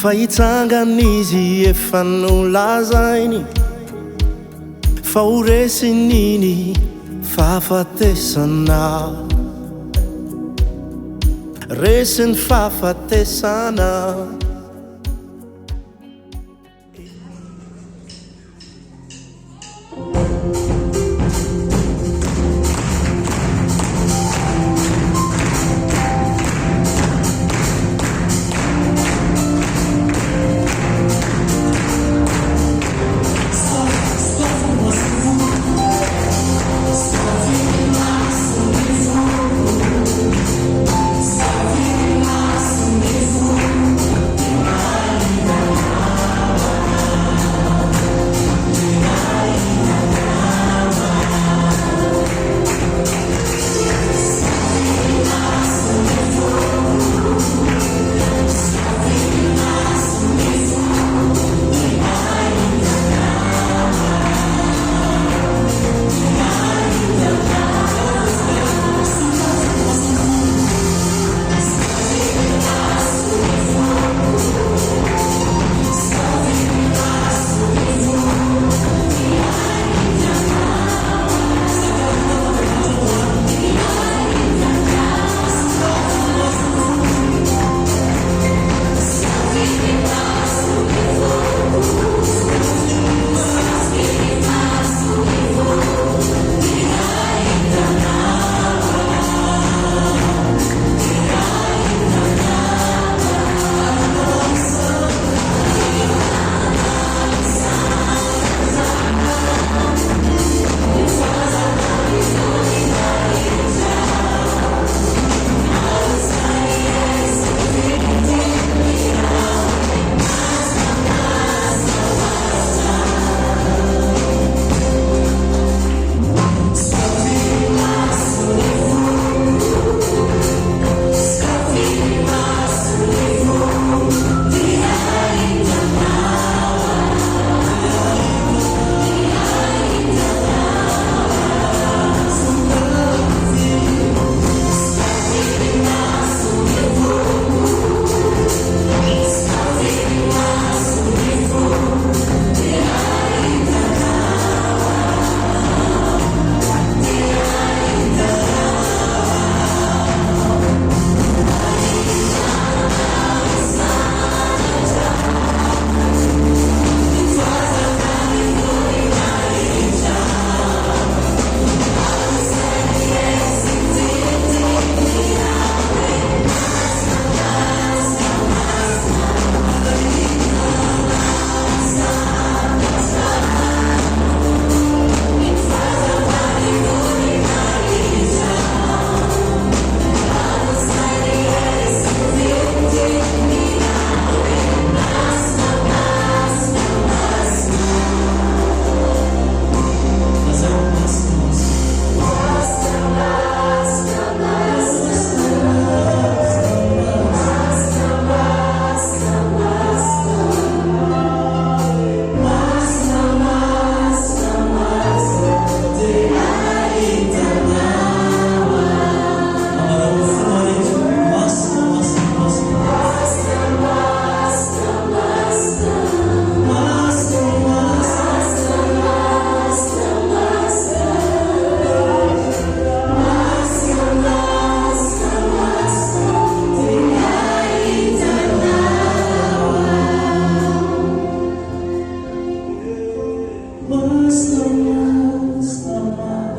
Fa hitsangana izy efa nolazainy fa ho resiny ny fahafatesana. Resy ny fahafatesana.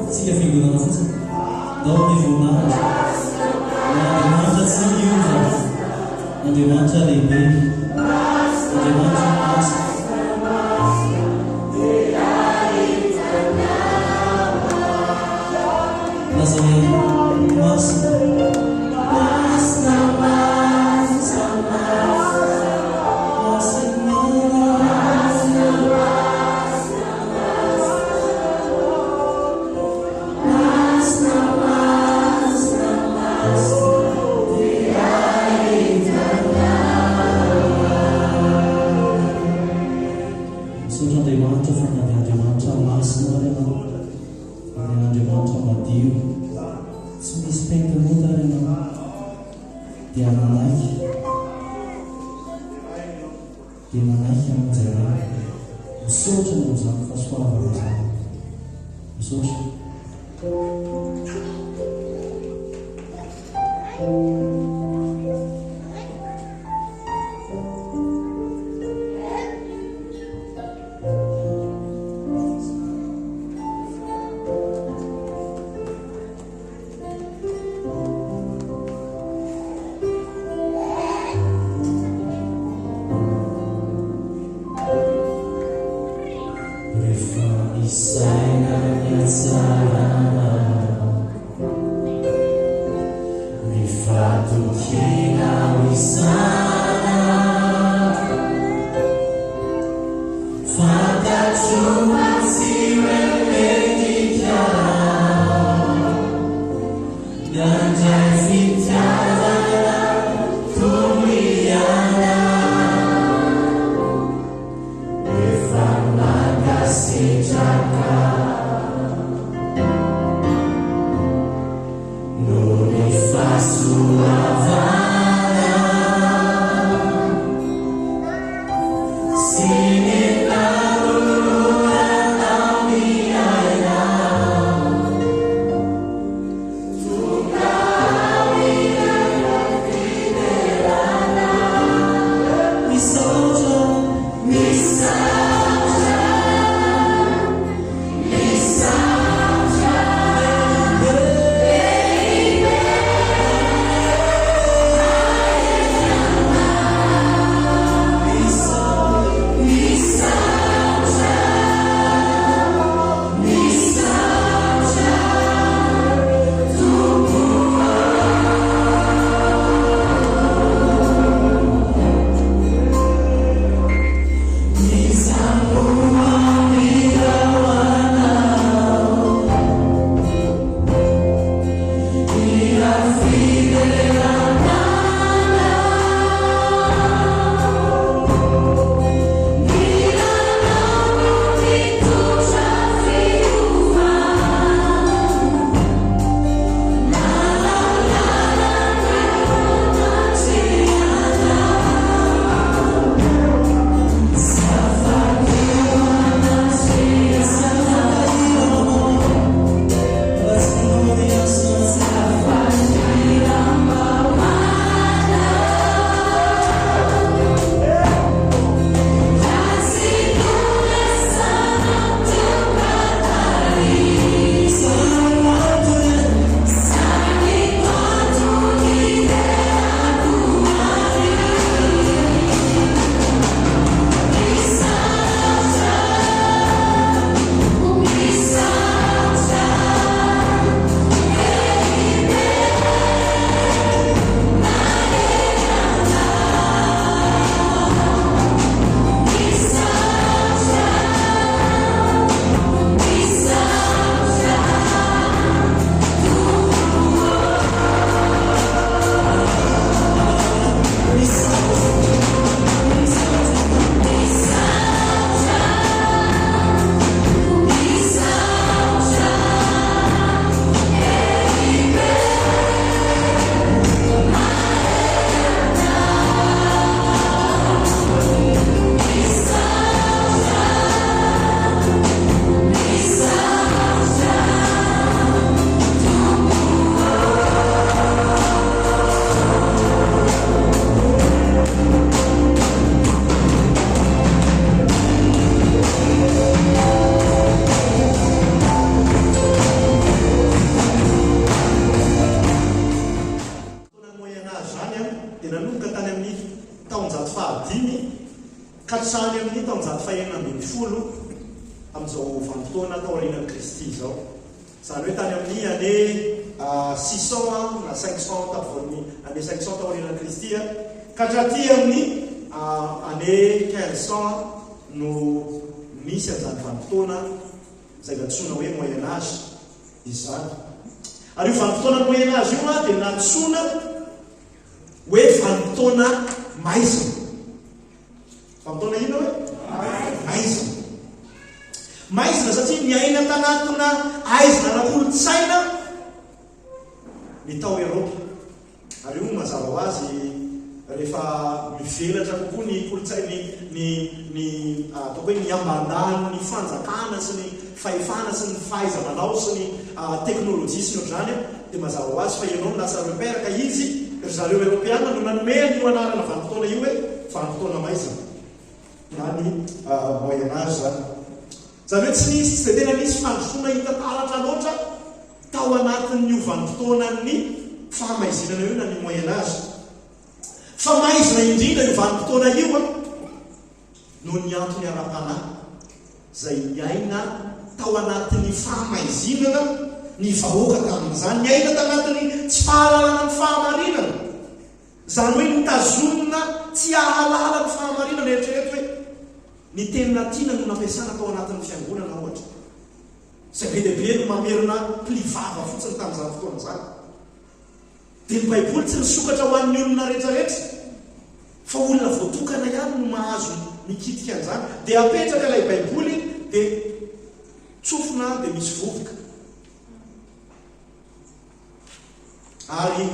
Tsika fiangonana fotsiny. Ndao ny voninahitra. Ilay Andriamanitra tsy miova. Andriamanitra lehibe. Andriamanitra masina. Lazao hoe masina. Masina, masina, masina. Misaotra Andriamanitra fa na dia Andriamanitra masina ary ianao, na dia Andriamanitra madio, tsy misy pentin'ota ary ianao, dia nanaiky. Dia manaiky hamonjy anay. Misaotra ny amin'izany fahasoavana izany. Misaotra. Rehefa misaina ny hatsarana, ny fahatokiana ho isan'andro, fantatro fa tsy hoe mety Nandray fitiavana toriana Efa mankasitraka Noho ny fahasoavana Sy ny nanoloranao ny aina Tonga ao ilay fiderana. Misaotra, misaotra, misaotra lehibe Misaotra, misaotra Tompo ô. Misaotra Hira fiderana Ny lalao no mitondra fiovana. Nalalana ny fanandriana. Tsy afa-teo Fotoanan'ny Moyen Âge izany dia nanomboka tany amin'ny taonjato fahadimy ka hatrany amin'ny taonjato fahenina ambinifolo amin'izao vanim-potoana taorianan'i Kristy izao. Izany hoe tany amin'ny année 600 na 500 tapovoan'ny année 500 taorianan'i Kristy ka hatraty amin'ny année 1500 no nisy an'izany vanim-potoana izay nantsoina hoe Moyen Âge izany. Ary io vanim-potoana Moyen Âge io dia nantsoina hoe vanim-potoana maizina. Vanim-potoana inona hoe? Maizina. Maizina satria niaina tanatina aizina ara-kolontsaina ny tao Eropa. Ary io mazava ho azy Rehefa mivelatra kokoa ny kolontsain'ny, ny, ny, ataoko hoe ny ambandanin'ny fanjakana sy ny fahefana sy ny fahaiza-manao sy ny teknolojia sy ny ohatr'izany dia mazava ho azy fa ianao no lasa repère ka izy, ry zareo Eoropeana no nanome an'io anarana vanim-potoana io hoe vanim-potoana maizina na ny Moyen Âge izany. Izany hoe tsy nisy, tsy dia tena nisy fandrosoana hita taratra loatra tao anatin'io vanim-potoanan'ny fahamaizinana io na ny Moyen Âge. Fa maizina indrindra io vanim-potoana io noho ny antony ara-panahy izay niaina tao anatin'ny fahamaizinana ny vahoaka tamin'izany, niaina tanatin'ny tsy fahalalana ny fahamarinana, izany hoe notazonina tsy hahalala ny fahamarinana. Eritrereto hoe ny teny latina no nampiasana tao anatin'ny fiangonana ohatra, izay be dia be no mamerina pli vava fotsiny tamin'izany fotoana izany. Dia ny Baiboly tsy nisokatra ho an'ny olona rehetrarehetra, fa olona voatokana ihany no mahazo mikitika an'izany. Dia apetraka ilay Baiboly, dia tsofina dia misy vovoka. Ary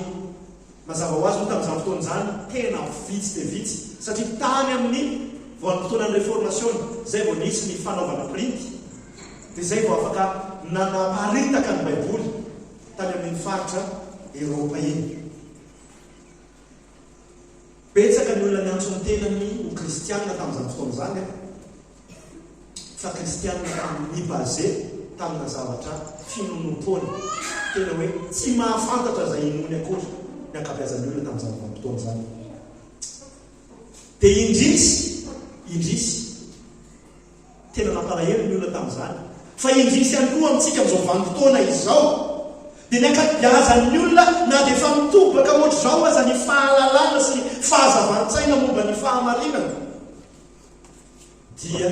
mazava ho azy moa tamin'izany fotoana izany, tena vitsy dia vitsy, satria tany amin'ny vanim-potoanan'ny Reformasiona, izay vao nisy ny fanaovana printy, dia izay vao afaka nanaparitaka ny Baiboly. tany amin'iny faritra Eropa iny. Betsaka ny olona niantso ny tenany ho kristiana tamin'izany fotoana izany, fa kristiana tamin'ny ni-baser tamina zavatra finoanoam-poana, tena hoe tsy mahafantatra izay inoany akory ny ankabeazan'ny olona tamin'izany vanim-potoana izany. Dia indrisy, indrisy. Tena nampalahelo ny olona tamin'izany. Fa indrisy ihany koa amintsika amin'izao vanim-potoana izao, dia ny ankabeazan'ny olona na dia efa mitobaka ohatr'izao aza ny fahalalana sy ny fahazavan-tsaina momba ny fahamarinana dia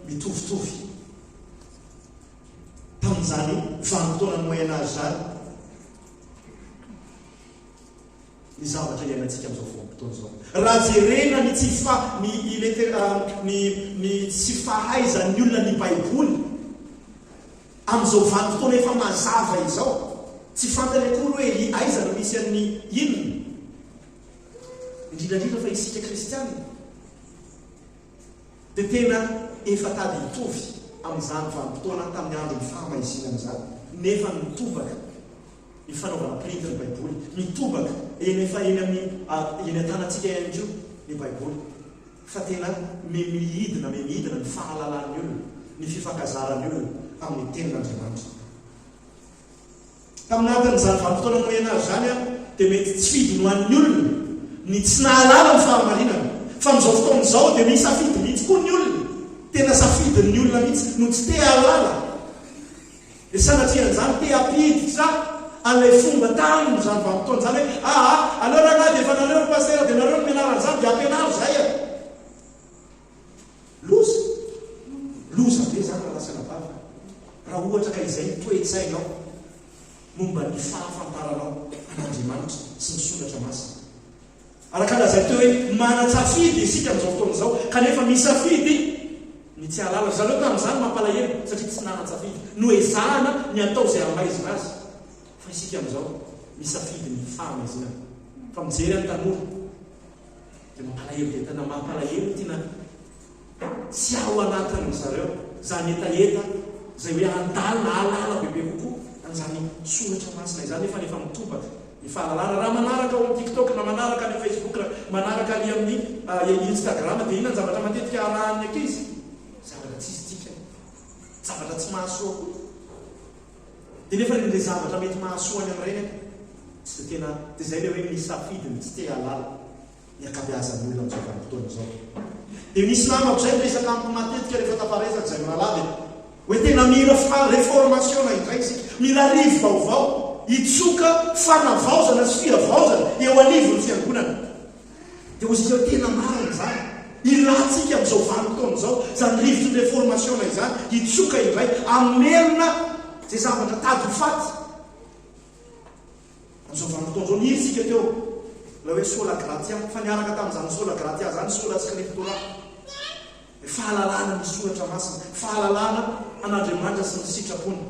mitovitovy tamin'izany vanim-potoanan'ny Moyen Âge izany. Ny zavatra iainantsika amin'izao vanim-potoana izao. Raha jerena ny tsy fa, ny illetter, ny, ny tsy fahaizan'ny olona ny Baiboly amin'izao vanim-potoana efa mazava izao, tsy fantany akory hoe i aiza no misy an'ny inona, indrindra indrindra fa isika kristiana, dia tena efa tady hitovy amin'izany vanim-potoana tamin'ny andron'ny fahamaizinana izany, nefa nitobaka. Ny fanaovana printy ny Baiboly. Mitobaka eny efa eny amin'ny eny an-tanantsika ihany koa ny Baiboly. Fa tena mihidina mihidina ny fahalalan'ny olona, ny fifankazaran'ny olona amin'ny Tenin'Andriamanitra. Taminatin'izany vanim-potoana Moyen Âge izany dia mety tsy fidiny ho an'ny olona ny tsy nahalala ny fahamarinana. Fa amin'izao fotoana izao dia misafidy mihitsy koa ny olona. Tena safidin'ny olona mihitsy no tsy te hahalala. Dia sanatria an'izany te hampiditra an'ilay fomba tamin'izany vanim-potoana izany hoe aa aleo rangahy dia efa nareo ry pasitera dia nareo no mianara an'izany dia ampianaro izahay e! Loza! Loza be izany rahalahy sy anabavy raha ohatra ka izay ny toe-tsainao momba ny fahafantaranao an'Andriamanitra sy ny soratra masina. Araka ny lazaiko teo hoe manan-tsafidy isika amin'izao fotoana izao, kanefa misafidy ny tsy hahalala. Ry zareo tamin'izany mampalahelo satria tsy nanan-tsafidy. Noezahana ny hatao izay hamaizina azy. Fa isika amin'izao misafidy ny fahamaizinana. Fa mijery an'ny tanora dia mampalahelo dia tena mampalahelo tena Tsy ao anatin-dry zareo izany hetaheta izay hoe handalina, hahalala bebe kokoa an'izany soratra masina izany nefa efa mitobaka ny fahalalana. Raha manaraka ao amin'ny TikTok na manaraka any amin'ny Facebook na manaraka ary amin'ny Instagram dia inona ny zavatra matetika arahan'ny ankizy? Zavatra tsisy dikany, zavatra tsy mahasoa akory. Dia nefa ilay zavatra mety mahasoa any amin'ireny tsy dia tena, dia izay ilay hoe misafidy ny tsy te hahalala. ny ankabeazan'ny olona amin'izao vanim-potoana izao. Dia misy namako izay miresaka amiko matetika rehefa tafaresaka izay mirahalahy dia hoe tena mila reformation-na indray isika, mila rivo-baovao hitsoka fanavaozana sy fihavaozana eo anivon'ny fiangonana. Dia hoy isika hoe tena marina izany, ilantsika amin'izao vanim-potoana izao izany rivotry ny reformation-na izany hitsoka indray hamerina izay zavatra tady ho faty. Amin'izao vanim-potoana izao, nihira isika teo ilay hoe Sola Gratia, fa niaraka tamin'izany Sola Gratia izany Sola Scriptura, ny fahalalana ny Soratra Masina, fahalalana an'Andriamanitra sy ny sitrapony.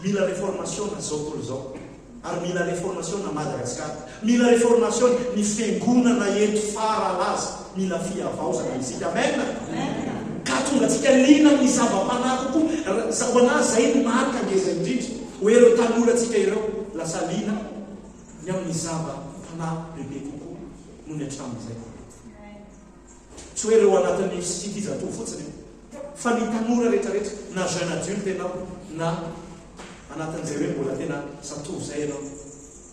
Mila reformasiona izao tontolo izao. Ary mila reformasiona Madagascar. Mila reformasiona ny fiangonana eto Faralaza. Mila fihavaozana isika. Amen. Ka hahatonga antsika liana amin'ny zava-panahy kokoa. Ho anah zay no marika ngeza indrindra. Hoe ireo tanorantsika ireo lasa liana ny amin'ny zava-panahy bebe kokoa noho ny hatramin'izay. Tsy hoe ireo anatin'ny city zatovo fotsiny fa ny tanora rehetra rehetra na jeune adulte ianao na anatin'izay hoe mbola tena zatovo izay ianao.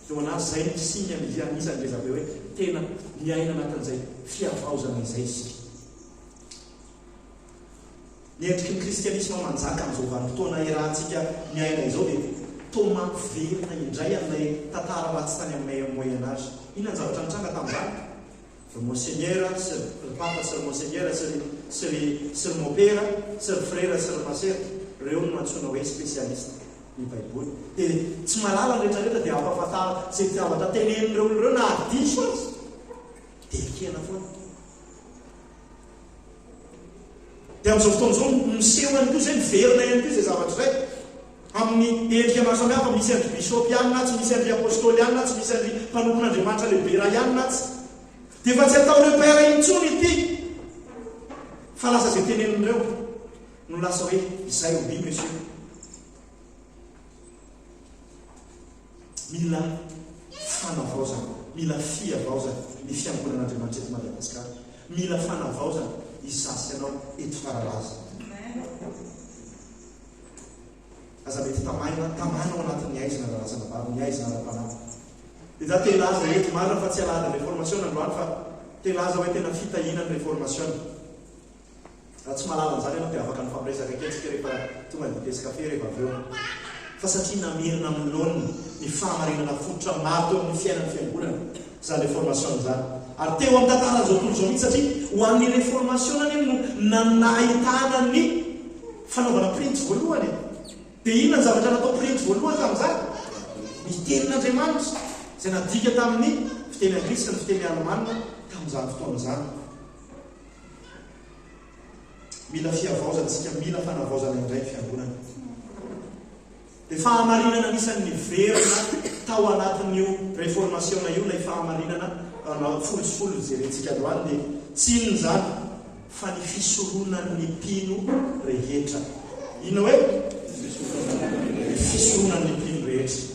Dia ho an'azy izay ny signe anisan'ny ngeza be hoe tena miaina anatin'izay fihavaozana izay isika. Ny endriky ny kristianisma manjaka amin'izao vanim-potoana iarahantsika miaina izao dia toa mampiverina indray an'ilay tantara ratsy tany amin'ny Moyen Age. Inona ny zavatra nitranga tamin'izany? Ry Monseigneur sy ry Papa sy ry Monseigneur sy ry sy ry sy ry Mopera sy ry Frera sy ry Masera, ireo no antsoina hoe spécialiste ny Baiboly. Dia tsy mahalala ny rehetra rehetra dia ampahafantaro izay zavatra tenenin'ireo olona ireo na diso aza dia ekena foana. Dia amin'izao fotoana izao miseho ihany koa izay, miverina ihany koa izay zavatra izay amin'ny endrika maro samihafa, misy an-dry Bishop ihany na tsy, misy an-dry Apostoly ihany na tsy, misy an-dry mpanompon'Andriamanitra lehibe iray ihany na tsy. Dia efa tsy atao repère intsony ity fa lasa izay tenenin'ireo no lasa hoe izay, oui monsieur. Mila fanavaozana, mila fihavaozana ny fiangonan'Andriamanitra eto Madagasikara. Mila fanavaozana izaho sy ianao eto Faralaza. Aza mety tamaina, tamana ao anatin'ny haizina rahalahy sy anabavy, ny haizina ara-panahy. Dia za te hilaza eto, marina fa tsy alahady ny reformasiona androany fa te hilaza hoe tena fitahiana ny reformasiona. Raha tsy mahalala an'izany ianao dia afaka mifampiresaka kely tsika rehefa tonga ny vitesse café rehefa avy eo. Fa satria namerina amin'ny laoniny ny fahamarinana fototra maro teo amin'ny fiainan'ny fiangonana izany reformasiona izany. Ary teo amin'ny tantaran'izao tontolo izao mihitsy satria ho an'ny reformasiona anie no nahitana ny fanaovana printy voalohany e. Dia inona ny zavatra natao printy voalohany tamin'izany? Ny tenin'Andriamanitra izay nadika tamin'ny fiteny anglisy sy ny fiteny alemana tamin'izany fotoana izany. Mila fihavaozana isika, mila fanavaozana indray ny fiangonana. Dia fahamarinana anisan'ny niverina tao anatin'io reformasiona io ilay fahamarinana 10 sy 10 nojerentsika androany dia tsy inona izany fa ny fisoronan'ny mpino rehetra. Inona hoe? Ny fisoronan'ny mpino rehetra.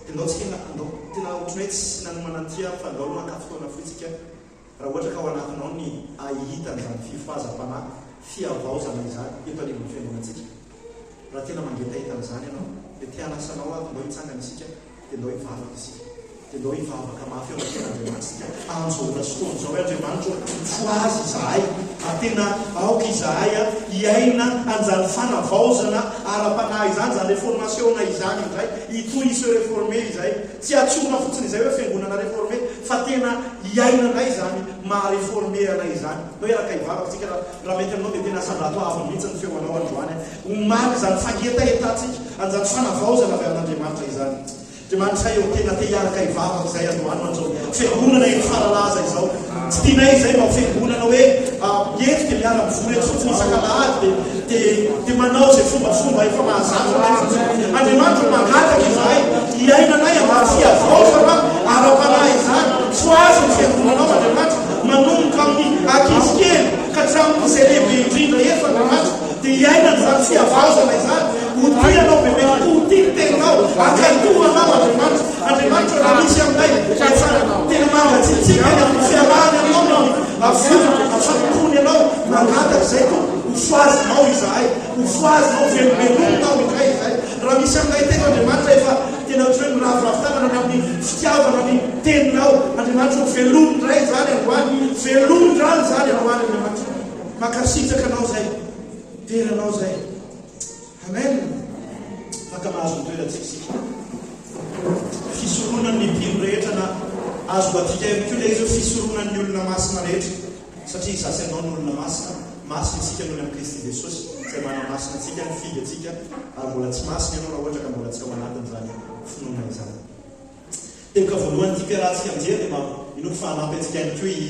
Dia ndao tsika ndao tena ohatran'ny hoe tsy nanomana an'ity aho fa ndao aloha haka fotoana fohy tsika raha ohatra ka ao anatinao ny hahita an'izany fifohazam-panahy, fihavaozana izany eto anivon'ny fiangonantsika. Raha tena mangetaheta an'izany ianao dia te hanasa anao aho ndao hitsangana isika dia ndao hivavaka isika. Dia ndao hivavaka mafy eo anatrehan'Andriamanitra isika amin'izao ora sy fotoana izao hoe, Andriamanitra ô, mifohaza izahay, ary tena aoka izahay hiaina an'izany fanavaozana ara-panahy izany, izany reformasiona izany indray, hitohy hi se reformer izahay. Tsy antsoina fotsiny izay hoe fiangonana reformé, fa tena hiainanay izany maha reformé anay izany. Ndao hiaraka hivavaka isika, raha, raha mety aminao dia tena asandrato avo mihitsy ny feo anao androany, ho marik'izany fangetahetantsika an'izany fanavaozana avy amin'Andriamanitra izany. Andriamanitra ô, tena te hiaraka hivavaka izahay androany ho an'izao fiangonana eto Faralaza izao. Tsy tianay izay mba ho fiangonana hoe eto dia miara mivory eto fotsiny isak'alahady dia dia dia manao izay fombafomba efa mahazatra anay fotsiny. Andriamanitra ô, mangataka izahay hiainanay amin'izany fihavaozana ara-panahy izany. Fohazo ny fiangonanao Andriamanitra, manomboka amin'ny ankizy kely ka hatramin'izay lehibe indrindra eto Andriamanitra dia hiainana izany fihavaozana izany. Ho tia Anao bebe kokoa, ho tia ny Teninao, hankatoa Anao Andriamanitra. Andriamanitra ô, raha misy aminay efa tena mangatsiatsiaka ny amin'ny fiarahany Aminao, ny amin'ny fanompoany Anao, mangataka izay Tompo, ho fohazinao izahay, ho fohazinao, velobelominao indray izahay. Raha misy aminay teto Andriamanitra efa tena ohatran'ny hoe miraviravy tanana ny amin'ny fitiavana ny Teninao, Andriamanitra ô, velomy indray izany androany, velomy indray izany androany Andriamanitra. Mankasitraka Anao izay, dera Anao izay. Amen! Afaka mahazo ny toerantsika isika. Fisoronan'ny mpino rehetra na azo adika ihany koa ilay izy hoe fisoronan'ny olona masina rehetra. Satria izaho sy ianao no olona masina, masina isika noho ny amin'i Kristy Jesosy izay manamasina antsika, nifidy antsika, ary mbola tsy masina ianao raha ohatra ka mbola tsy ao anatin'izany finoana izany. Teboka voalohany tiako iarahantsika mijery dia mba inoako fa hanampy antsika ihany koa i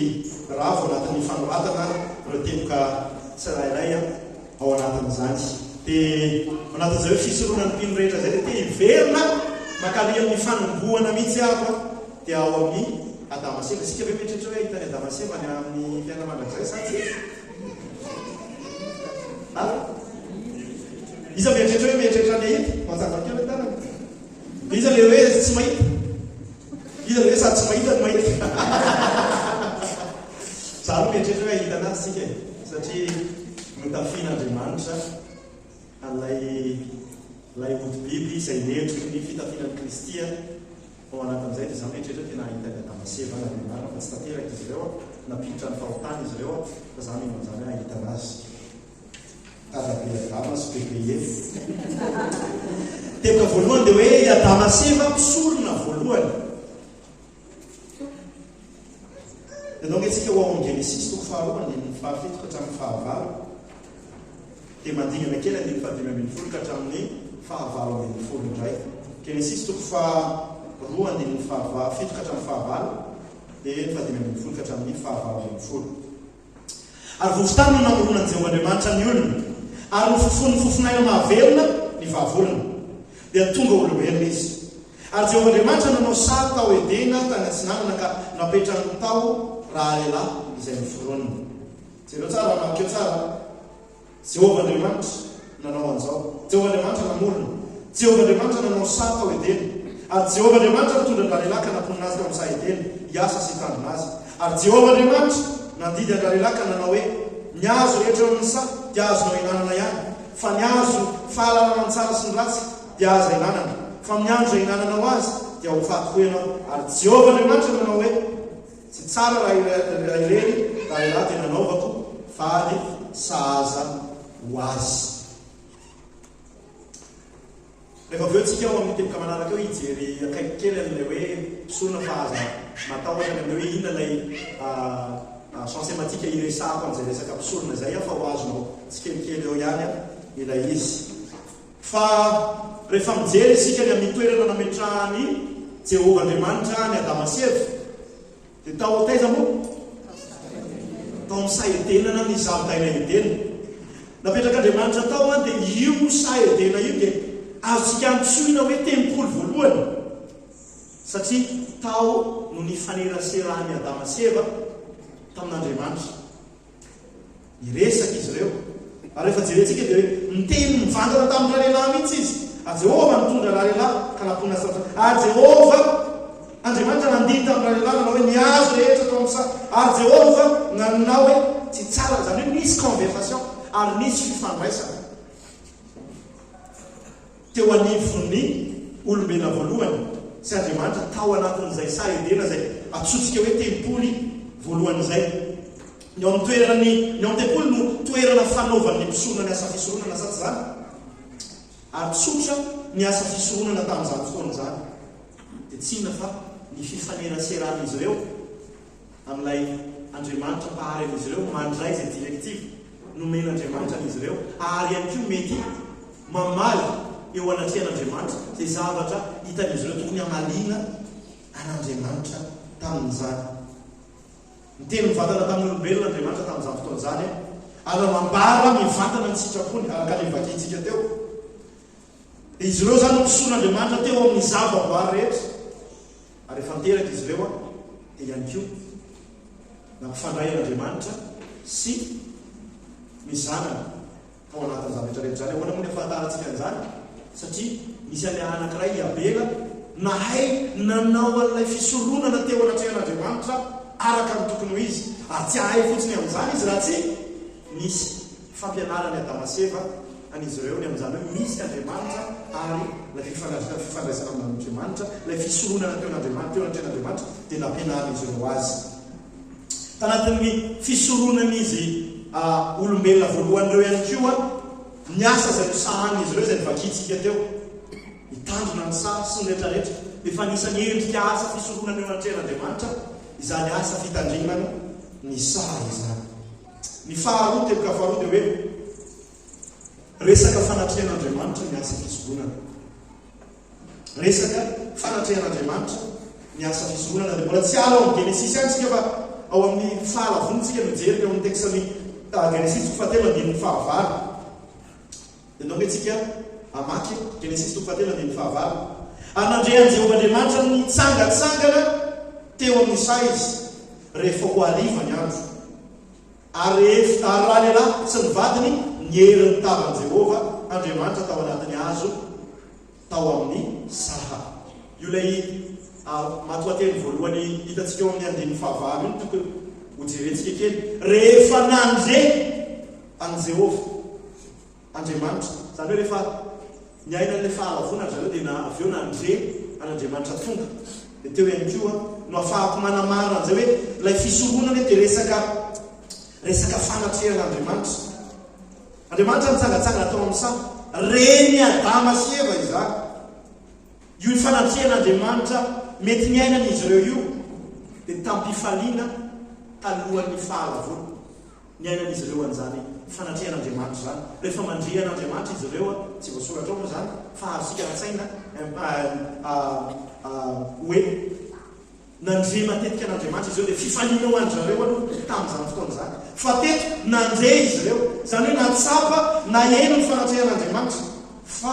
Ravo anatin'ny fanoratana ireo teboka tsirairay ao anatin'izany. Dia ao anatin'izay hoe fisoronan'ny mpino rehetra izay dia te hiverina mankany amin'ny fanombohana mihitsy aho an, dia ao amin'ny Adama sy Eva. Isika ve mieritreritra hoe hahita an'i Adama sy Eva any amin'ny fiainana mandrakizay sa tsia? Ha? Iza mieritreritra hoe mieritreritra ny hahita? Mazava kely ny tanana. Iza le hoe tsy mahita? Iza le hoe sady tsy mahita no mahita? Za aloha mieritreritra hoe hahita anazy tsika e, satria notafian'Andriamanitra an'ilay ilay hodi-biby izay mendriky ny fitafiana an'i Kristy ao anatin'izay dia za mieritreritra hoe tena hahita an'i Adama sy Eva any Andriamanitra fa tsy tanteraka izy ireo, nampiditra ny fahotana izy ireo fa za mino an'izany hoe hahita anazy. Dadabe Adama sy bebe Eva. Teboka voalohany dia hoe i Adama sy Eva mpisorona voalohany. Dia donc isika ho ao amin'ny Genesisy toko faharoa andininy fahafito ka hatramin'ny fahavalo. Dia mandingana kely andininy fahadimy ambin'ny folo ka hatramin'ny fahavalo ambin'ny folo indray. Genesisy toko faharoa andininy fahafito ka hatramin'ny fahavalo dia fahadimy ambin'ny folo ka hatramin'ny fahavalo ambin'ny folo. Ary vovon-tany no namoronan'i Jehovah Andriamanitra ny olona, ary nofofonin'ny fofon'aina mahavelona ny vahavolony. Dia tonga olombelona izy. Ary Jehovah Andriamanitra nanao saha tao Edena tany atsinanana ka napetrany tao ralehilahy izay noforoniny. Jereo tsara, vakio tsara. Jehovah Andriamanitra nanao an'izao. Jehovah Andriamanitra namorona. Jehovah Andriamanitra nanao saha tao Edena. Ary Jehovah Andriamanitra nitondra an-dralehilahy ka namponina azy tao amin'ny saha Edena, hiasa sy hitandrina azy. Ary Jehovah Andriamanitra nandidy an-dralehilahy ka nanao hoe, Ny hazo rehetra eo amin'ny saha dia azonao ihinanana ihany, fa ny hazo fahalalana ny tsara sy ny ratsy dia aza ihinanana, fa amin'ny andro izay ihinananao azy dia ho faty koa ianao. Ary Jehovah Andriamanitra nanao hoe, Tsy tsara raha irery ralehilahy dia nanaovako vady sahaza ho azy. Rehefa avy eo tsika ao amin'ny teboka manaraka eo hijery akaiky kely an'ilay hoe mpisorona fa aza matahotra ny amin'ilay hoe inona ilay champ sématique hiresahako an'izay resaka mpisorona izay aho fa ho azonao tsikelikely eo ihany ilay izy. Fa rehefa mijery isika ny amin'ny toerana nametrahan'i Jehovah Andriamanitra an'i Adama sy Eva, dia tao taiza moa? Tao amin'ny saha Edena na ny zaridaina Edena. Napetrak'Andriamanitra tao dia io saha Edena io dia azontsika antsoina hoe tempoly voalohany, satria tao no nifaneraseran'i Adama sy Eva tamin'Andriamanitra. Niresaka izy ireo. Ary rehefa jerentsika dia hoe niteny mivantana tamin'ny ralehilahy mihitsy izy. Ary Jehovah nitondra ralehilahy ka namponina azy tamin'ny Ary Jehovah Andriamanitra nandidy tamin'ny ralehilahy nanao hoe ny hazo rehetra tao amin'ny saha. Ary Jehovah nanao hoe tsy tsara izany hoe nisy conversation ary nisy fifandraisana. Teo anivon'ny olombelona voalohany sy Andriamanitra tao anatin'izay saha Edena izay antsointsika hoe tempoly voalohany izay. Ny ao amin'ny toeran'ny ny ao amin'ny tempoly no toerana fanaovan'ny mpisorona ny asa fisoronana sa tsy izany? Ary tsotra ny asa fisoronana tamin'izany fotoana izany. Dia tsy inona fa ny fifaneraseran'izy ireo amin'ilay Andriamanitra Mpahary an'izy ireo, mandray izay directive nomen'Andriamanitra an'izy ireo, ary ihany koa mety mamaly eo anatrehan'Andriamanitra izay zavatra hitan'izy ireo tokony hamaliana an'Andriamanitra tamin'izany. Niteny mivantana tamin'ny olombelona Andriamanitra tamin'izany fotoana izany, ary nanambara mivantana ny sitrapony, araka ilay vakintsika teo. Dia izy ireo izany no mpisoron'Andriamanitra teo amin'ny zavaboary rehetra. Ary rehefa niteraka izy ireo, dia ihany koa nampifandray an'Andriamanitra sy ny Zanany tao anatin'izany rehetra rehetra izany. Ahoana moa ny ahafantarantsika an'izany? Satria nisy an'ilay anankiray, i Abela, nahay nanao an'ilay fisoronana teo anatrehan'Andriamanitra araka ny tokony ho izy. Ary tsy hahay fotsiny amin'izany izy raha tsy nisy fampianaran'i Adama sy Eva an'izy ireo ny amin'izany hoe misy Andriamanitra ary ilay fifandraisana amin'Andriamanitra, ilay fisoronana teo an'Andriamanitra, teo anatrehan'Andriamanitra dia nampianarin'izy ireo azy. Tanatin'ny fisoronan'izy olombelona voalohany ireo ihany koa ny asa izay nosahanin'izy ireo izay novakintsika teo, hitandrina ny saha sy ny rehetrarehetra, efa anisan'ny endrika asa fisoronana eo anatrehan'Andriamanitra izany asa fitandremana ny saha izany. Ny faharoa, teboka faharoa dia hoe resaka fanatrehan'Andriamanitra ny asa fisoronana. Resaka fanatrehan'Andriamanitra ny asa fisoronana. Dia mbola tsy ao amin'ny Genesisy ihany isika fa ao amin'ny fahalavoana isika no hijery ny ao amin'ny tekstan'ny Genesisy toko fahatelo andininy fahavalo. Dia ndao ange tsika hamaky Genesisy toko fahatelo andininy fahavalo. Ary nandre an'i Jehovah Andriamanitra nitsangantsangana teo amin'ny saha izy, rehefa ho hariva ny andro. Ary rehefa, ary ralehilahy sy ny vadiny niery ny tavan'i Jehovah Andriamanitra tao anatin'ny hazo tao amin'ny saha. Io ilay matoanteny voalohany hitantsika eo amin'ny andininy fahavalo io no tokony hojerentsika kely. Rehefa nandre an'i Jehovah Andriamanitra, izany hoe rehefa niaina an'ilay fahalavoana ry zareo dia na avy eo nandre an'Andriamanitra tonga. Dia teo ihany koa no afahako manamarina an'izay hoe ilay fisoronana dia resaka resaka fanatrehan'Andriamanitra. Andriamanitra nitsangantsangana tao amin'ny saha. Ren'i Adama sy Eva izany. Io fanatrehan'Andriamanitra mety niainan'izy ireo io dia tam-pifaliana talohan'ny fahalavoana. Niainan'izy ireo an'izany fanatrehan'Andriamanitra izany. Rehefa mandre an'Andriamanitra izy ireo, tsy voasoratra ao moa izany, fa azontsika an-tsaina hoe nandre matetika an'Andriamanitra izy ireo, dia fifaliana ho an-dry zareo aloha tamin'izany fotoana izany. Fa teto, nandre izy ireo, izany hoe nahatsapa, naheno ny fanatrehan'Andriamanitra, fa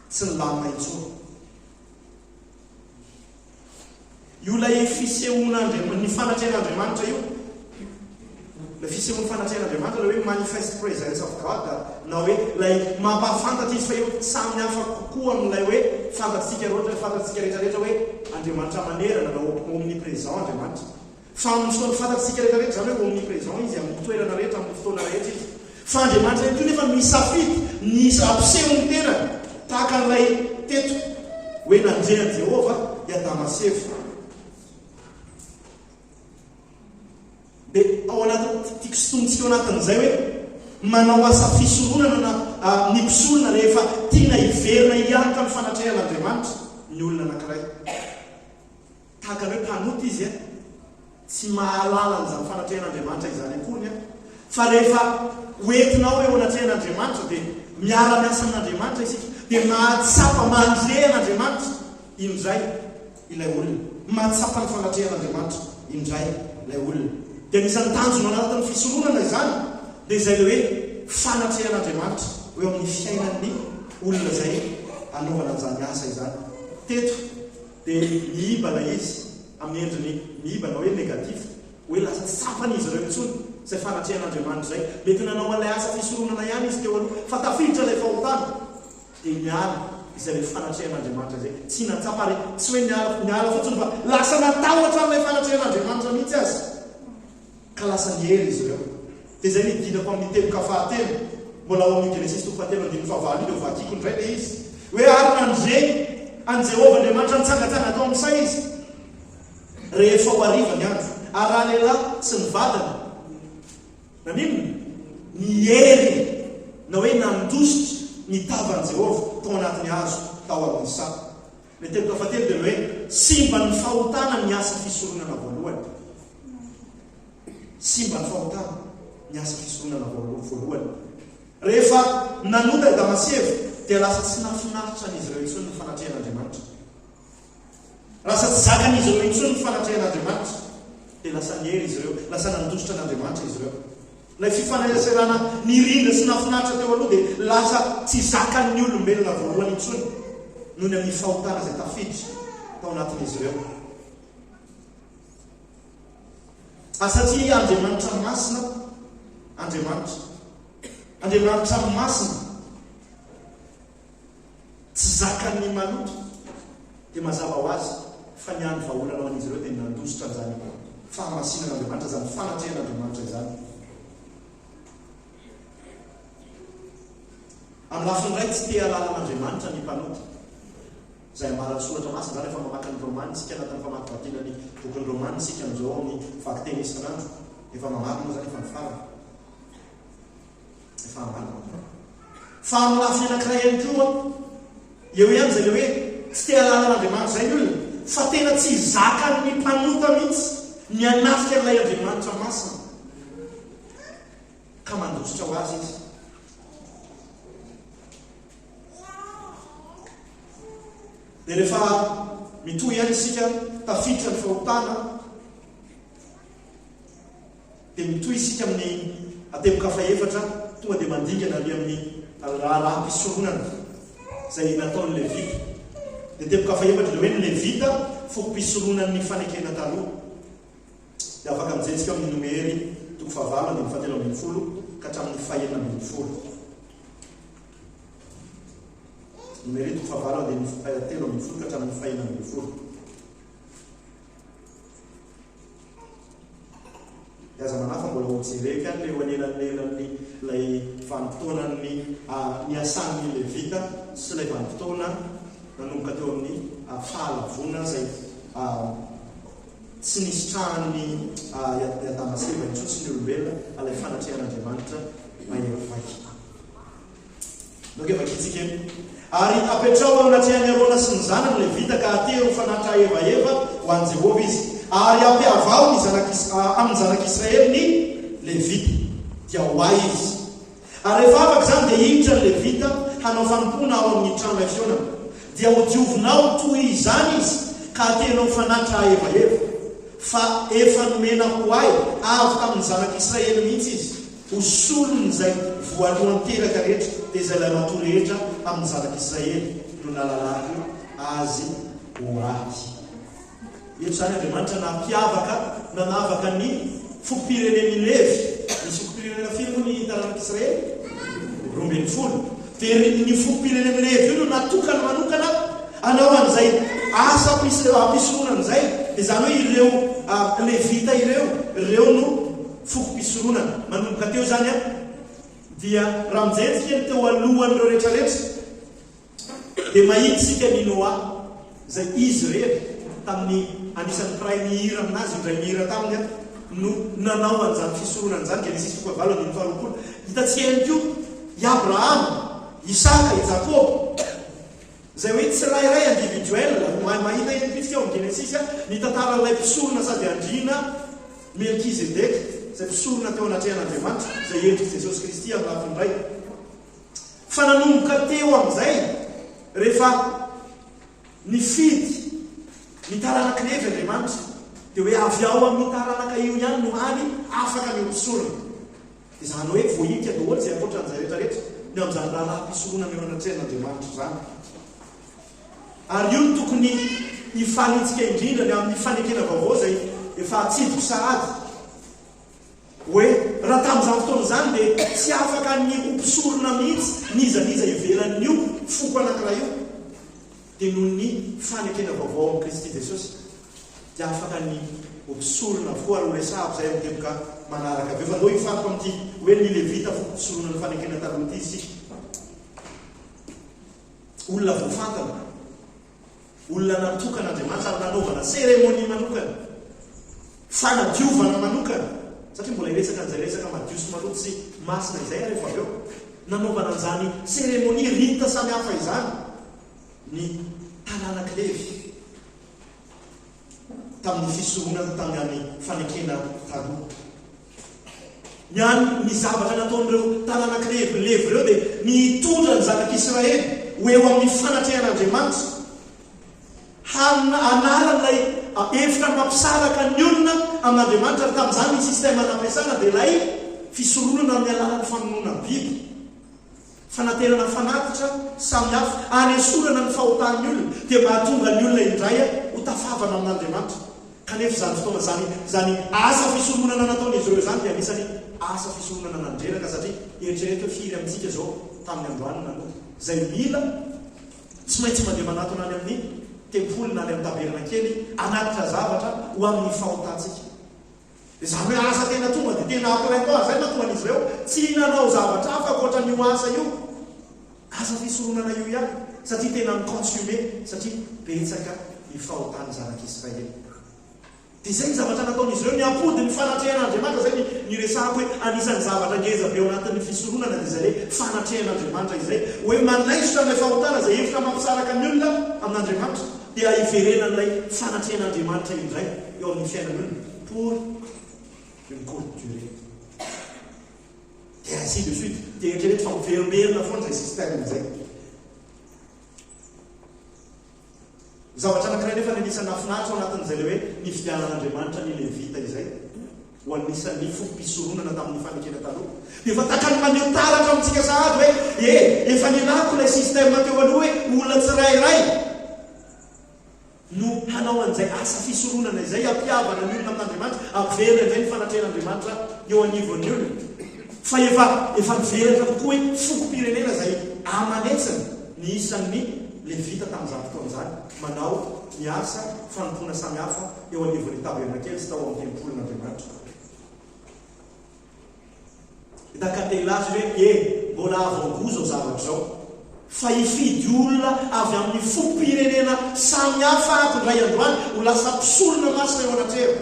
tsy nilamina intsony. Io ilay fisehoan'Andriamanitra, ny fanatrehan'Andriamanitra io. Ilay fisehoan'ny fanatrehan'Andriamanitra, ilay hoe manifest presence of God, na hoe ilay mampahafantatra izy fa io samy hafa kokoa amin'ilay hoe fantatsika loatra, fantatsika rehetra rehetra hoe Andriamanitra manerana na omnipresent Andriamanitra. Fa amin'ny fotoana fantatsika rehetra rehetra izany hoe omnipresent Izy, amin'ny toerana rehetra, amin'ny fotoana rehetra Izy. Fa Andriamanitra ihany koa nefa misafidy ny hampiseho ny tenany, tahaka an'ilay teto hoe nandre an'i Jehovah i Adama sy Eva. Dia ao anatin'ny, tiako sintomintsika ao anatin'izay hoe manao asa fisoronana na ny mpisorona rehefa tiana hiverina hiaraka amin'ny fanatrehan'Andriamanitra ny olona anankiray. Tahaka ny hoe mpanota izy an! Tsy mahalala an'izany fanatrehan'Andriamanitra izany akoriny an! Fa rehefa ho entinao eo anatrehan'Andriamanitra dia miara-miasa amin'Andriamanitra isika, dia mahatsapa, mandre an'Andriamanitra indray ilay olona. Mahatsapa ny fanatrehan'Andriamanitra indray ilay olona. Dia anisan'ny tanjona anatin'ny fisoronana izany dia izay ilay hoe fanatrehan'Andriamanitra eo amin'ny fiainan'ny olona izay anaovana an'izany asa izany. Teto. Dia miiba ilay izy amin'ny endriny miiba na hoe négatif, hoe lasa tsy tsapan'izy ireo intsony izay fanatrehan'Andriamanitra izay. Mety nanao an'ilay asa fisoronana ihany izy teo aloha, fa tafiditra ilay fahotana, dia niala izay ilay fanatrehan'Andriamanitra izay. Tsy nahatsapa ary tsy hoe niala, niala fotsiny fa lasa natahotra an'ilay fanatrehan'Andriamanitra mihitsy aza. Ka lasa niery izy ireo. Dia izay no idinako amin'ny teboka fahatelo, mbola ao amin'io Genesisy toko fahatelo andininy fahavalo io, dia hovakiko indray ilay izy, hoe ary nandre an'i Jehovah Andriamanitra nitsangantsangana tao amin'ny saha izy, rehefa ho hariva ny andro. Ary ralehilahy sy ny vadiny, naninona? Niery, na hoe nandositra ny tavan'i Jehovah tao anatin'ny hazo tao amin'ny saha. Ny teboka fahatelo dia ny hoe simban'ny fahotana ny asa fisoronana voalohany. Simba ny fahotana ny asa fisoronana voalohany. Rehefa nanota i Adama sy Eva, dia lasa tsy nahafinaritra an'izy ireo intsony ny fanatrehan'Andriamanitra. Lasa tsy zakan'izy ireo intsony ny fanatrehan'Andriamanitra, dia lasa niery izy ireo, lasa nandositra an'Andriamanitra izy ireo. Ilay fifaneraserana nirindra sy nahafinaritra teo aloha dia lasa tsy zakan'ny olombelona voalohany intsony, noho ny amin'ny fahotana izay tafiditra tao anatin'izy ireo. Ary satria Andriamanitra masina Andriamanitra, Andriamanitra masina, tsy zakan'ny maloto, dia mazava ho azy fa ny hany vahaolana ho an'izy ireo dia ny nandositra an'izany fahamasinan'Andriamanitra, izany fanatrehan'Andriamanitra izany. Amin'ny lafiny iray, tsy te hahalala an'Andriamanitra ny mpanota. Izay ambaran'ny Soratra Masina izany rehefa mamaky ny Romana isika, anatin'ny famakivakiana ny bokin'ny Romana isika amin'izao ao amin'ny vakiteny isan'andro. Efa mamaky moa izany, efa nifarana. Efa hamarana. Fa amin'ny lafiny anankiray ihany koa, eo ihany izay ilay hoe tsy te hahalala an'Andriamanitra izay ny olona, fa tena tsy zakan'ny mpanota mihitsy ny hanafika an'ilay Andriamanitra masina. Ka mandositra ho azy izy. Dia rehefa mitohy ihany isika, tafiditra ny fahotana, dia mitohy isika amin'ny. Teboka fahefatra, tonga dia mandingana ary amin'ny raharaham-pisoronana izay nataon'ny Levita. Dia teboka fahefatra dia hoe ny Levita fokom-pisoronan'ny fanekena taloha. Dia afaka mijery amin'ny Nomery toko fahavalo andininy fahatelo ambinifolo ka hatramin'ny fahenina ambinifolo. Nomery toko fahavalo andininy fahatelo ambinifolo ka hatramin'ny fahenina ambinifolo. Dia aza manahy fa mbola ho jereko ihany ilay eo anelanelan'ny ilay vanim-potoanan'ny niasan'ny Levita sy ilay vanim-potoana nanomboka teo amin'ny fahalavoana izay tsy nisitrahan'ny Adama sy Eva intsony sy ny olombelona ilay fanatrehan'Andriamanitra mahery vaika. Ndao vakintsika eny. Ary apetraho eo anatrehan'i Arona sy ny zanany Levita ka atero ho fanatitra ahevaheva ho an'i Jehovah izy. Ary ampiavaho ny zanak'i amin'ny zanak'Israely ny Levita, dia ho ahy izy. Ary rehefa afaka izany dia hiditra ny Levita hanao fanompoana ao amin'ny tranolay fihaonana. Dia hodiovinao toy izany izy ka aterinao ho fanatitra ahevaheva. Fa efa nomena ho ahy avy tamin'ny zanak'Israely mihitsy izy. Ho solon'izay voalohan-teraka rehetra, dia izay lahimatoa rehetra amin'ny zanak'Israely no nalalako azy ho ahy. Eto izany Andriamanitra nampiavaka, nanavaka ny fokom-pirenen'i Levy. Nisy fokom-pirenena firy moa ny taranak'Israely? 12. Dia ny fokom-pirenen'i Levy io no natokana manokana hanao an'izay asa ampisoronana izay. Dia izany hoe ireo Levita ireo, ireo no fokom-pisoronana. Manomboka teo izany an, dia raha mijery tsika ny teo alohan'ireo rehetra rehetra, dia mahita isika an'i Noa, izay izy irery tamin'ny anisan'ny mpiray mihira aminazy, indray mihira taminy an, no nanao an'izany fisoronana izany, Genesisy toko fahavalo andininy faharoapolo. Hitantsika ihany koa i Abrahama, Isaka, i Jakoba. Izay hoe tsirairay individuel, mahita ihany koa isika ao amin'ny Genesisy ny tantaran'ilay mpisorona sady andriana Melkizedeka, izay mpisorona teo anatrehan'Andriamanitra, izay endrik'i Jesosy Kristy amin'ny lafiny iray. Fa nanomboka teo amin'izay, rehefa nifidy ny taranak'i Levy Andriamanitra, dia hoe avy ao amin'io taranaka io ihany no hany afaka ny ho mpisorona. Izany hoe voahilika daholo izay ankoatra an'izay rehetra rehetra ny amin'izany raharaham-pisoronana eo anatrehan'Andriamanitra izany. Ary io no tokony hifanintsika indrindra ny amin'ny fanekena vaovao izay efa atsidiko sahady hoe raha tamin'izany fotoana izany dia tsy afaka ny ho mpisorona mihitsy n'iza n'iza ivelan'io foko anankiray io. Dia noho ny fanekena vaovao amin'i Kristy Jesosy dia afaka ny ho mpisorona avokoa ary horesahako izay amin'ny teboka manaraka avy eo. Fa ndao hifantoka amin'ity hoe ny Levita foko mpisorona ny fanekena taloha ity isika. Olona voafantana, olona natokan'Andriamanitra ary nanaovana seremonia manokana, fanadiovana manokana, satria mbola hiresaka an'izay resaka madio sy maloto sy masina izay aho rehefa avy eo. Nanaovana an'izany seremonia rite samihafa izany ny taranak'i Levy tamin'ny fisoronana tamin'ny an'ny fanekena taloha. Ny an' ny zavatra nataon'ireo taranak'i Levy Levy ireo dia ny hitondra ny zanak'Israely ho eo amin'ny fanatrehan'Andriamanitra. Hanana anarana ilay efitra mampisaraka ny olona amin'Andriamanitra ary tamin'izany ny système nampiasana dia ilay fisoronana amin'ny alalan'ny famonoana biby. Fanaterana fanatitra samihafa hanesorana ny fahotan'ny olona dia mahatonga ny olona indray ho tafavana amin'Andriamanitra. Kanefa izany fotoana izany, izany asa fisoronana nataon'izy ireo izany dia anisan'ny asa fisoronana nandreraka satria eritrereto hoe firy amintsika izao tamin'ny androany nanota izay mila Tsy maintsy mandeha manatona any amin'ny tempoly na any amin'ny tabernakely hanatitra zavatra ho amin'ny fahotantsika. Izany hoe asa tena tonga dia tena à plein temps, izay no nahatonga an'izy ireo tsy nanao zavatra hafa ankoatra an'io asa io, asa fisoronana io ihany, satria tena ni-consumer, satria betsaka ny fahotan'ny zanak'Israely. Dia izay ny zavatra nataon'izy ireo, niampody ny fanatrehan'Andriamanitra, izay ny niresahako hoe anisan'ny zavatra ngeza be ao anatin'ny fisoronana dia izay hoe fanatrehan'Andriamanitra izay, hoe manaisotra an'ilay fahotana izay hevitra mampisaraka ny olona amin'Andriamanitra, dia hiverenan'ilay fanatrehan'Andriamanitra indray eo amin'ny fiainan'ny olona pour une courte durée. Dia ainsi de suite. Dia eritrereto fa miverimberina foana izay système izay. Zavatra anankiray anefa ny anisan'ny nahafinaritra ao anatin'izay ilay hoe nifidianan'Andriamanitra ny Levita izay. Ho anisan'ny fokom-pisoronana tamin'ny fanekena taloha. Dia efa takany maneho taratra amintsika sahady hoe e, efa nialako ilay système teo aloha hoe olona tsirairay no hanao an'izay asa fisoronana izay hampihavana ny olona amin'Andriamanitra, hampiverina indray ny fanatrehan'Andriamanitra eo anivon'ny olona. Fa efa efa nivelatra kokoa hoe fokom-pirenena izay aman'hetsiny ny isan'ny Levita tamin'izany fotoana izany manao ny asa fanompoana samihafa eo anivon'ny tabernakely sy tao amin'ny tempolin'Andriamanitra. Hita te hilaza izy hoe, E, mbola avo angoa izao zavatra izao, fa hifidy olona avy amin'ny fokom-pirenena samy hafa aho indray androany ho lasa mpisorona masina eo anatrehako,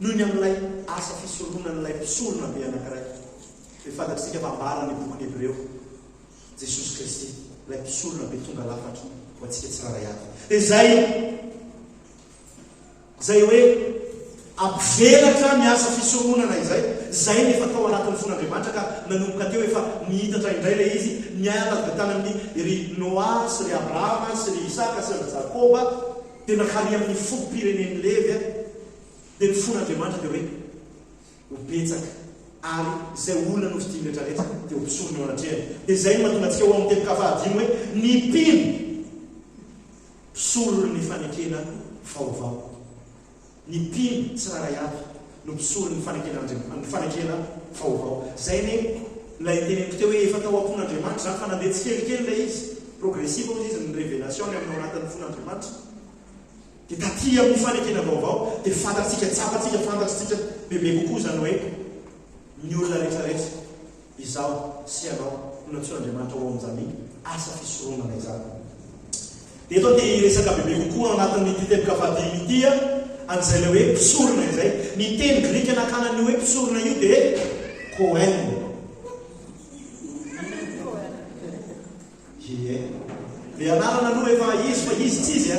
noho ny amin'ilay asa fisoronan'ilay mpisorona be anankiray. Dia fantatr'isika fa ambaran'ny bokin'ny Hebreo, Jesosy Kristy, ilay mpisorona be tonga lafatra ho antsika tsirairay avy. Dia izay. Izay hoe hampivelatra ny asa fisoronana izay, izay no efa tao anatin'ny fon'Andriamanitra ka nanomboka teo efa nihitatra indray ilay izy, niala avy tany amin'ny ry Noa sy ry Abrahama sy ry Isaka sy ry Jakoba dia nankany amin'ny fokom-pirenen'i Levy dia ny fon'Andriamanitra dia hoe ho betsaka ary izay olona nofidiny rehetra rehetra dia ho mpisorona eo anatrehany. Dia izay no mahatonga antsika ho ao amin'ny teboka fahadimy hoe ny mpino. Mpisoron'ny fanekena vaovao. Ny mpino tsirairay avy no mpisoron'ny faneken'Andriamanitra, ny fanekena vaovao. Izay anie ilay teneniko teo hoe efa tao am-pon'Andriamanitra izany fa nandeha tsikelikely ilay izy, progressive hozy izy ny révélation ny amin'ny ao anatin'ny fon'Andriamanitra. Dia taty amin'ny fanekena vaovao dia fantatsika, tsapantsika, fantatritsika bebe kokoa izany hoe ny olona rehetrarehetra. Izaho sy ianao no nantsoin'Andriamanitra ho ao amin'izany asa fisoronana izany. Dia eto aho te hiresaka bebe kokoa ao anatin'ity teboka fahadimy ity an'izay ilay hoe mpisorona izay. Ny teny grika nakana an'io hoe mpisorona io dia kohen. Ie. Le anarana aloha efa izy fa izy tsy izy a.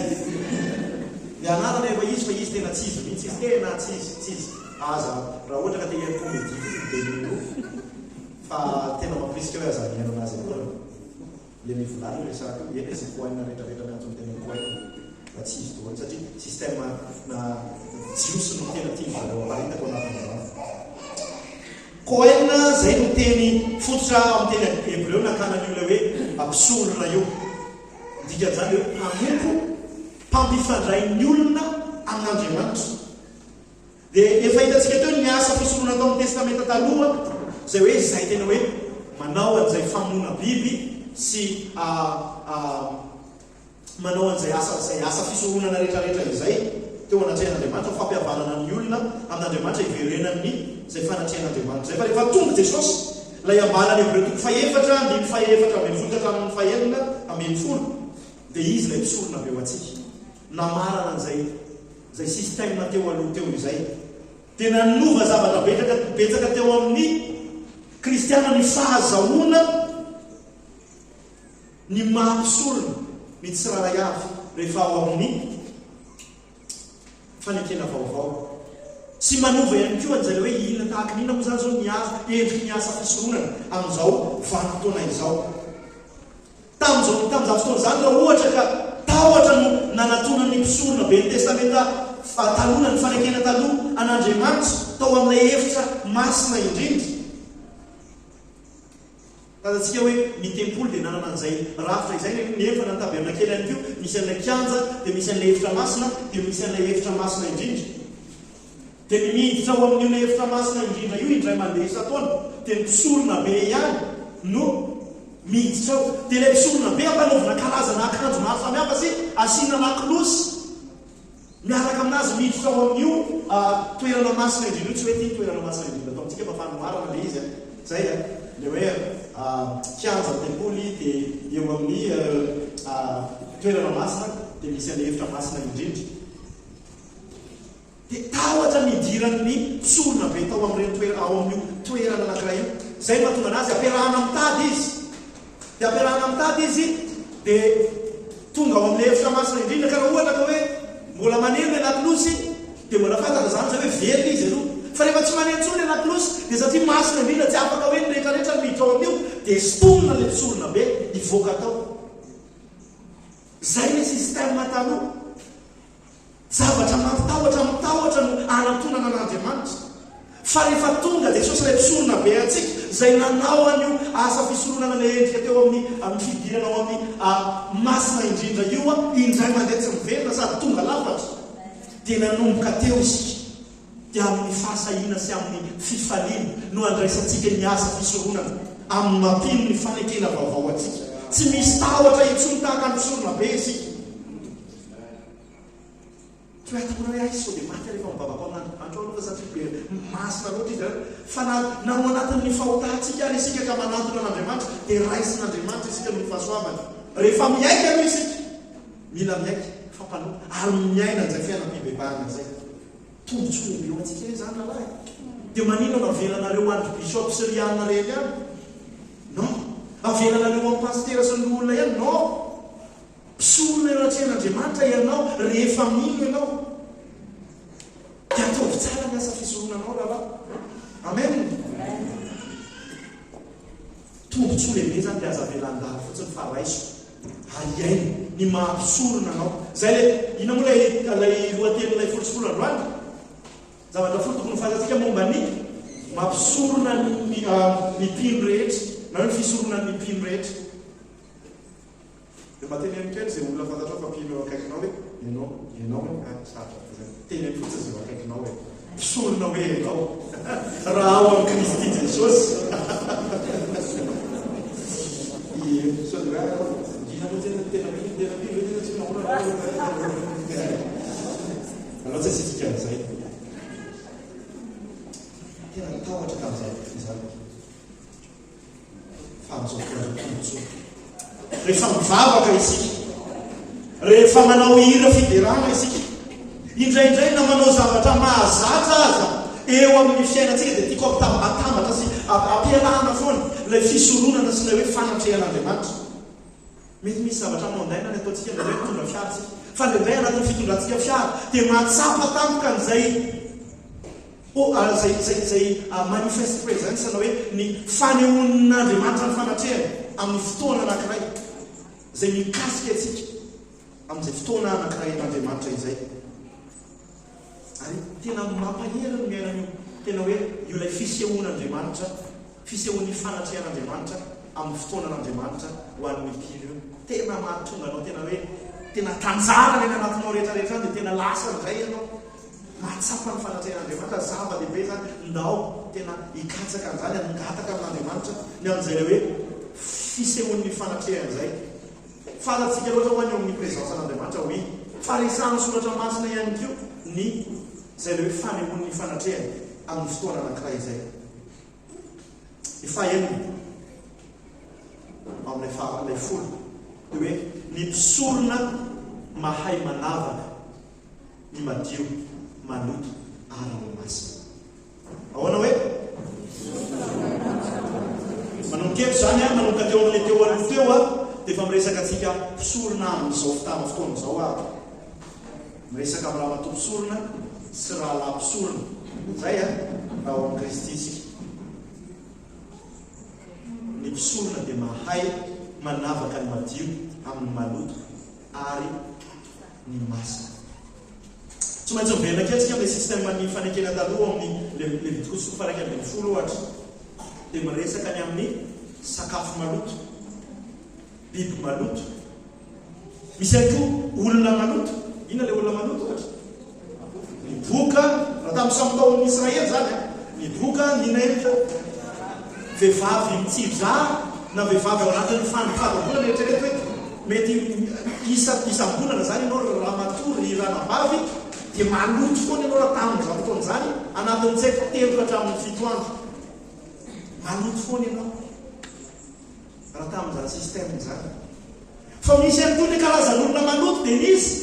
Le anarana efa izy fa izy tena tsy izy mihitsy izy, tena tsy izy, tsy izy. Aza, raha ohatra ka te hihaino comédie fotsiny dia minoa fa tena mampirisika hoe aza mihaino anazy akory. Le mivolà io resahako io, eny e ze Cohen rehetra rehetra miantso ny tenany Cohen fa tsy izy daholo satria système na jiosy no tena tian-dry zareo aparitaka ao anatin'izany. Kohen, izay no teny fototra ao amin'ny teny hebreo nakana an'io ilay hoe mpisorona io. Ny dikan'izany dia hoe mpanompo, mpampifandray ny olona amin'Andriamanitra. Dia efa hitantsika teo ny asa fisoronana tao amin'ny Testamenta Taloha, izay hoe izay tena hoe manao an'izay famonoana biby sy manao an'izay asa izay asa fisoronana rehetra rehetra izay teo anatrehan'Andriamanitra ho fampihavanana ny olona amin'Andriamanitra hiverenan'ny izay fanatrehan'Andriamanitra izay. Fa rehefa tonga Jesosy, ilay ambaran'ny Hebreo toko fahefatra andininy fahefatra ambinifolo ka hatramin'ny fahenina ambinifolo, dia Izy ilay mpisorona be ho antsika. Namarana an'izay izay système teo aloha teo izay. Dia nanova zavatra betsaka betsaka teo amin'ny kristiana ny fahazahoana Ny maha mpisorona ny tsirairay avy rehefa ao amin'ny fanekena vaovao. Tsy manova ihany koa an'izay ilay hoe inona tahaka ny inona moa izany izao ny asa, endriky ny asa fisoronana amin'izao vanim-potoana izao. Tamin'izao tamin'izany fotoana izany raha ohatra ka tahotra no nanatonan'ny mpisorona be ny Testamenta Taloha na ny fanekena taloha an'Andriamanitra tao amin'ilay efitra masina indrindra, Fantatsika hoe ny tempoly dia nanana an'izay rafitra izay, nefa na ny tabernakely ihany koa, misy an'ilay kianja, dia misy an'ilay efitra masina, dia misy an'ilay efitra masina indrindra. Dia ny miditra ao amin'io ilay efitra masina indrindra io indray mandeha isan-taona, dia ny mpisorona be ihany no miditra ao. Dia ilay mpisorona be ampanaovina karazana akanjo maro samihafa sy asiana lakolosy. Miaraka aminazy miditra ao amin'io toerana masina indrindra io, tsy hoe ity ny toerana masina indrindra ato amintsika fa fanoharana ilay izy an, izay an, ilay hoe kianja ny tempoly dia eo amin'ny toerana masina dia misy an'ilay efitra masina indrindra. Dia tahotra ny hidiran'ny mpisorona be tao amin'ireny toerana ao amin'io toerana anankiray io. Izay no mahatonga anazy ampiarahana mitady izy. Dia ampiarahana mitady izy dia tonga ao amin'ilay efitra masina indrindra ka raha ohatra ka hoe mbola maneno ilay lakolosy dia mbola fantatra izany izay hoe velona izy aloha. Fa rehefa tsy maneno intsony ilay lakolosy dia satria masina indrindra tsy afaka hoe ny rehetra rehetra no miditra ao amin'io dia sintomina ilay mpisorona be hivoaka tao. Izay ilay système taloha. Zavatra mampitahotra amin'ny tahotra no anantonana an'Andriamanitra. Fa rehefa tonga Jesosy ilay mpisorona be antsika, izay nanao an'io asa fisoronana ilay endrika teo amin'ny amin'ny fidirana ao amin'ny masina indrindra io, indray mandeha tsy miverina sady tonga lafatra, dia nanomboka teo isika. Dia amin'ny fahasahiana sy amin'ny fifaliana no andraisantsika ny asa fisoronana amin'ny mampino ny fanekena vaovao antsika. Tsy misy tahotra intsony tahaka ny mpisorona be isika. Tsy hoe atahorana hoe hay sao dia maty aho rehefa mivavaka ao amin'Andriamanitra ao aloha fa satria be masina loatra izy izany. Fa na na ao anatin'ny fahotantsika ary isika ka manantona an'Andriamanitra dia raisin'Andriamanitra isika noho ny fahasoavany. Rehefa miaiky aloha isika, mila miaiky fa mpanota ary miaina an'izay fiainam-pibebahana izay. Tombontsoa lehibe ho antsika ve izany rahalahy? Dia maninona no avelanareo ho an'dry Bishop sy ry anona rehetra ihany? Non. Avelanareo ho an'ny Pasitera sy ny loholona ihany? Non. Mpisorona eo anatrehan'Andriamanitra ianao rehefa mino ianao. Dia ataovy tsara ny asa fisoronanao rahalahy. Amen. Tombontsoa lehibe izany dia aza avela handalo fotsiny fa raiso ary iaino ny maha mpisorona anao. Izay ilay, inona moa ilay ilay lohatenin'ilay 10 sy 10 androany? Zavatra folo tokony ho fantatsika momba ny maha mpisorona ny ny mpino rehetra na hoe ny fisoronan'ny mpino rehetra. Dia mba teneno kely izay olona fantatrao fa mpino eo akaikinao hoe ianao, ianao hoe ah sarotra be izany. Teneno fotsiny izay eo akaikinao hoe mpisorona hoe ianao raha ao amin'i Kristy Jesosy. Ie, sao dia hoe ah, ngina moa tena tena mpino, tena mpino ve tena tsy nahoana anao tsy asiantsika an'izay. Tena tahotra tamin'izany izany. Fa amin'izao fotoana izao tombontsoa. Rehefa mivavaka isika, rehefa manao hira fiderana isika, indraindray na manao zavatra mahazatra aza eo amin'ny fiainantsika dia tiako atambatra sy ampiarahana foana ilay fisoronana sy ilay hoe fanatrehan'Andriamanitra. Mety misy zavatra mondaine ny ataontsika indraindray mitondra fiara isika, fa indraindray anatin'ny fitondrantsika fiara dia mahatsapa tampoka an'izay Oh, izay, izay, izay manifest presence na hoe ny fanehoan'Andriamanitra ny fanatrehany amin'ny fotoana anankiray, izay mikasika antsika amin'izay fotoana anankiray an'Andriamanitra izay. Ary tena mampahery ny miaina an'io, tena hoe io ilay fisehoan'Andriamanitra, fisehoan'ny fanatrehan'Andriamanitra amin'ny fotoanan'Andriamanitra ho an'ny mpino io. Tena mahatonga anao tena hoe tena tanjahana ny any anatinao rehetra rehetra any dia tena lasa indray ianao. Mahatsapa ny fanatrehan'Andriamanitra, zava-dehibe izany, ndao tena hikatsaka an'izany, hangataka amin'Andriamanitra ny amin'izay ilay hoe fisehoan'ny fanatrehany izay. Fantatsika loatra hoa ny eo amin'ny présence an'Andriamanitra, oui, fa resahan'ny Soratra Masina ihany koa ny izay ilay hoe fanehoany ny fanatrehany amin'ny fotoana anankiray izay. Ny fahenina ao amin'ilay faha ilay folo dia hoe ny mpisorona mahay manavaka. ny madio, maloto ary ny masina. Ahoana hoe? Manomboka eto izany an, manomboka teo amin'ilay teo aloha teo an, dia efa miresaka antsika mpisorona amin'izao fitana fotoana izao aho. Miresaka amin'ny ramatoa mpisorona sy rahalahy mpisorona. Izay an, raha ao amin'i Kristy isika. Ny mpisorona dia mahay manavaka ny madio amin'ny maloto ary ny masina. Tsy maintsy miverina kely tsika amin'ilay système ny fanekena taloha ao amin'ny Levitikosy toko faha 11 ohatra dia miresaka ny amin'ny sakafo maloto, biby maloto, misy ihany koa olona maloto. Inona ilay olona maloto ohatra? Ny boka, raha tamin'ny samy tao amin'ny Israely izany an, ny boka, ny inona ihany koa? Vehivavy mitsidra na vehivavy ao anatin'ny fandrifadimbolana, eritrereto hoe mety isa isam-bolana izany ianao ry ramatoa, ry ranabavy, dia maloto foana ianao raha tamin'izany fotoana izany, anatin'ny tsy haiko telo ka hatramin'ny fito andro. Maloto foana ianao. Raha tamin'izany système izany. Fa misy ihany koa ny karazan'olona maloto dia ny iza?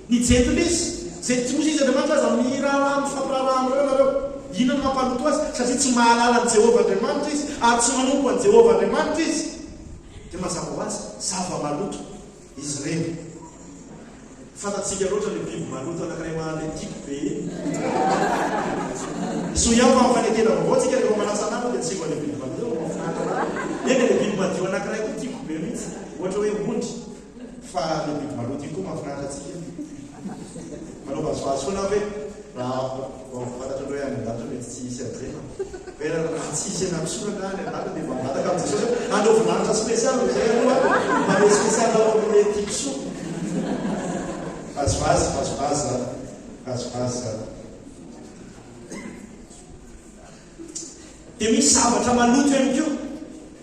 Ny jentilisa. Izay tsy misy izy Andriamanitra aza miraharaha mifampiraharaha amin'ireo nareo. Inona no mampaloto azy? Satria tsy mahalala an'i Jehovah Andriamanitra izy ary tsy manompo an'i Jehovah Andriamanitra izy. Dia mazava ho azy, zava-maloto izy ireny. Fantatsika loatra le biby maloto anakiray maha le tiako be iny. Soa ihany fa amin'ny fanekena vaovao tsika rehefa manasa anah dia tsy le biby maloto eo mahafinaritra anah. Eny e le biby madio anakiray koa tiako be mihitsy ohatra hoe ondry fa le biby maloto iny koa mahafinaritra antsika. Manao vazivazy foana aho ve raha vao fantatrareo hoe any an-danitra mety tsy hisy an'izay fa. Raha tsy hisy henakisoa angaha any an-danitra dia mba mangataka amin'i Jesosy hoe anaovy lanitra spécial izay aloha, manao spécial ao amin'ilay tia kisoa. Vazivazy, vazivazy izany. Vazivazy izany. Dia misy zavatra maloto ihany koa.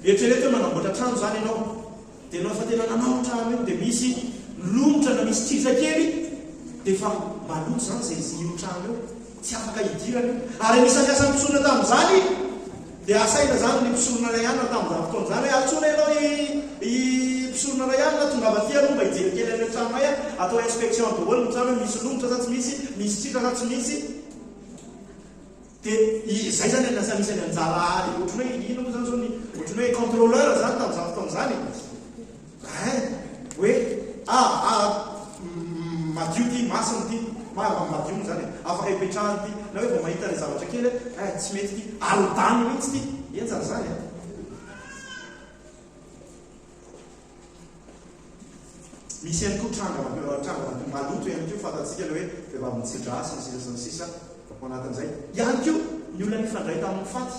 Eritrereto hoe manamboatra trano izany ianao. Dia ianao efa tena nanao trano iny dia misy lomotra na misy tritra kely dia efa maloto izany izay io trano io. Tsy afaka hidirana io. Ary anisan'ny asan'ny mpisorona tamin'izany dia asaina izany ny mpisorona iray alina tamin'izany fotoana izany hoe antsoina ianao i i mpisorona iray alina tongava aty aloha mba hijery kely an'ilay tranonay atao inspection daholo ny trano hoe misy lomotra sa tsy misy, misy tritra sa tsy misy. Dia izay izany lasa anisan'ny anjara ary ohatran'ny hoe inona moa izany izao ny ohatran'ny hoe contrôleur izany tamin'izany fotoana izany e! Hoe ah ah madio ity, masina ity, madio moa izany e, afaka ipetrahana ity, na hoe vao mahita ilay zavatra kely hoe eh tsy mety ity, arodano mihitsy ity, henjana izany e! Misy ihany koa tranga tranga maloto ihany koa fantatsika ilay hoe vehivavy mitsidra sy ny sisa sy ny sisa ao anatin'izay. Ihany koa ny olona nifandray tamin'ny faty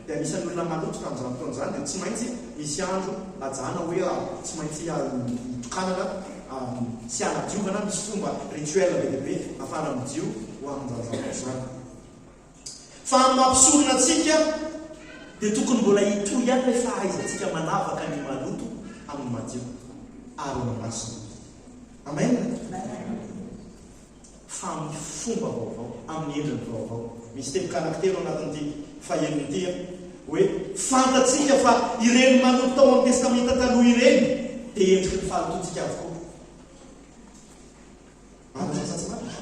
dia anisan'ny olona maloto tamin'izany fotoana izany dia tsy maintsy misy andro hajana hoe tsy maintsy hitokanana sy hanadiovana misy fomba rituel be dia be ahafahana midio ho amin'izany zavatra izany. Fa amin'ny maha mpisorona antsika dia tokony mbola hitohy ihany ilay fahaizantsika manavaka ny maloto amin'ny madio ary ny masina. Amen! Fa amin'ny fomba vaovao, amin'ny endriny vaovao. Misy teboka anankitelo ao anatin'ity fahenina ity hoe fantatsika fa ireny maloto tao amin'ny Testamenta Taloha ireny dia endriky ny fahalotoantsika avokoa. Marina sa tsy marina?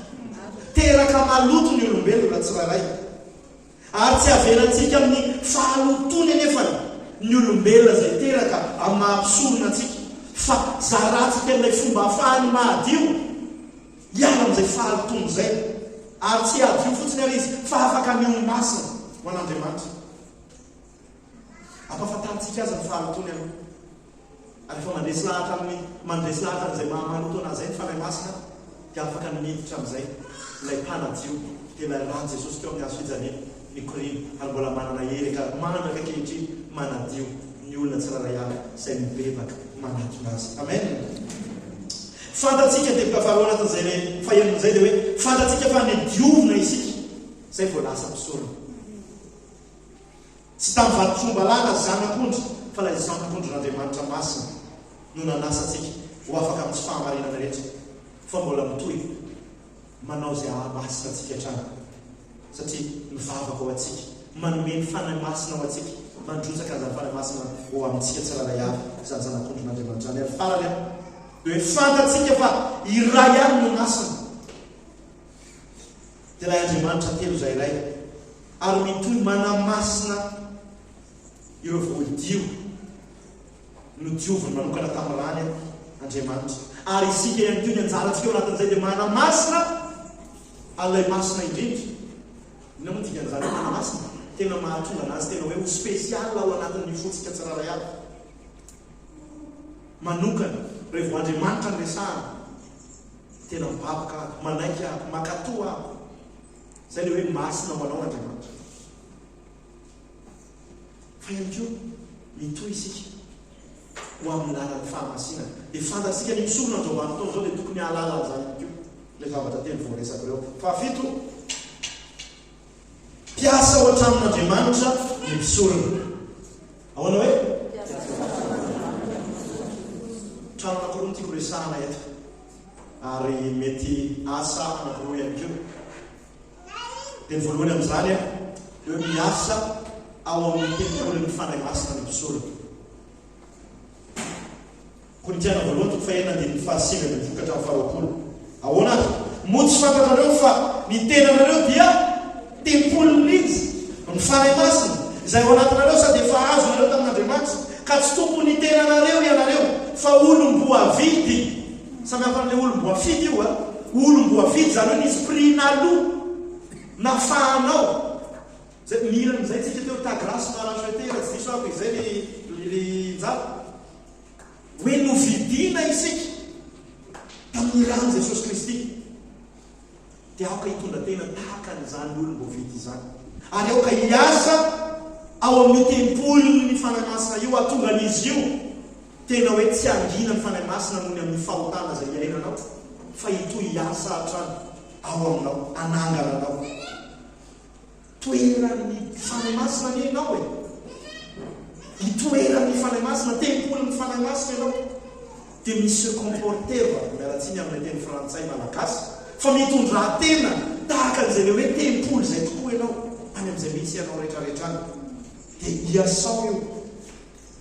Teraka maloto ny olombelona tsirairay. Ary tsy avelantsika amin'ny fahalotoany anefa ny olombelona izay teraka amin'ny maha mpisorona antsika, fa zarantsika amin'ilay fomba ahafahany mahadio hiala amin'izay fahalotoany izay. Ary tsy hadio fotsiny ary izy, fa afaka ny ho masina ho an'Andriamanitra. Ampahafantarintsika azy ny fahalotoany aloha. Ary rehefa mandresy lahatra amin'ny mandresy lahatra an'izay maha maloto an'azy izay ny Fanahy Masina dia afaka ny miditra amin'izay ilay mpanadio dia ilay ran'i Jesosy teo amin'ny hazo fijaliana nikoriana ary mbola manana hery ka mandraka ankehitriny manadio ny olona tsirairay avy izay mibebaka manatona azy. Amen. Fantatsika teboka faharoa anatin'izay le fahenina izay dia hoe fantatsika fa nodiovina isika izay vao lasa mpisorona. Tsy tamin'ny vatotr'ombalahy na zanak'ondry, fa ilay Zanak'ondrin'Andriamanitra masina no nanasa antsika ho afaka amin'ny tsy fahamarinana rehetra, fa mbola mitohy manao izay hahamasina antsika hatrany, satria mivavaka ho antsika, manome ny Fanahy Masina ho antsika, mandrotsaka an'izany Fanahy Masina ho amintsika tsirairay avy izany Zanak'ondrin'Andriamanitra izany. Ary farany, dia hoe fantatsika fa iray ihany no masina. Dia ilay Andriamanitra telo izay iray, ary mitohy manamasina ireo voadio nodioviny manokana tamin'ny rany Andriamanitra. Ary isika ihany koa, ny anjarantsika ao anatin'izay dia manamasina an'ilay masina indrindra. Inona moa dikan'izany hoe manamasina? Tena mahatonga anazy tena hoe ho spécial ao anatin'ny fontsika tsirairay avy. Manokana, raha vao Andriamanitra no resahana. Tena mibaboka aho, manaiky aho, mankatò aho. Izay ilay hoe masina ho anao Andriamanitra. Fa ihany koa, mitohy isika ho amin'ny lalan'ny fahamasinana. Dia fantatsika ny mpisorona amin'izao vanim-potoana izao dia tokony hahalala an'izany ihany koa, ilay zavatra telo voaresaka ireo. Fahafito, mpiasa ao an-tranon'Andriamanitra ny mpisorona. Ahoana hoe? Trano anankiroa no tiako resahana eto. Ary mety asa anankiroa ihany koa. Dia ny voalohany amin'izany dia hoe miasa ao amin'ny tempolin'ny Fanahy Masina ny mpisorona. Korintiana voalohany toko fahenina andininy fahasivy ambin'ny folo ka hatramin'ny faharoapolo. Ahoana ary? Moa tsy fantatrareo fa ny tenanareo dia tempolin'izy, ny Fanahy Masina, izay ao anatinareo sady efa azonareo tamin'Andriamanitra, ka tsy tompon'ny tenanareo ianareo, fa olom-boavidy. Samy hafa amin'ilay olom-boafidy io a! Olom-boavidy izany hoe nisy prix naloa, nafahanao. Zay, mihira an'izay tsika teo, ta grâce m'a racheté, raha tsy diso aho, izay ry ry Njara. Hoe novidiana isika tamin'ny ran'i Jesosy Kristy. Dia aoka hitondra tena tahaka an'izany olom-boavidy izany. Ary aoka hiasa. Ao amin'io tempolin'ny Fanahy Masina io, hahatonga an'izy io tena hoe tsy hangina ny Fanahy Masina noho ny amin'ny fahotana izay iainanao, fa hitohy hiasa hatrany ao aminao, hanangana anao. Toeran'ny Fanahy Masina anie ianao e! Itoeran'ny Fanahy Masina, tempolin'ny Fanahy Masina ianao. Dia mi-se comporter va, miala tsiny amin'ilay teny frantsay malagasy, fa mitondrà tena tahaka an'izay ilay hoe tempoly izay tokoa ianao, any amin'izay misy anao rehetrarehetra any. Dia iasao io.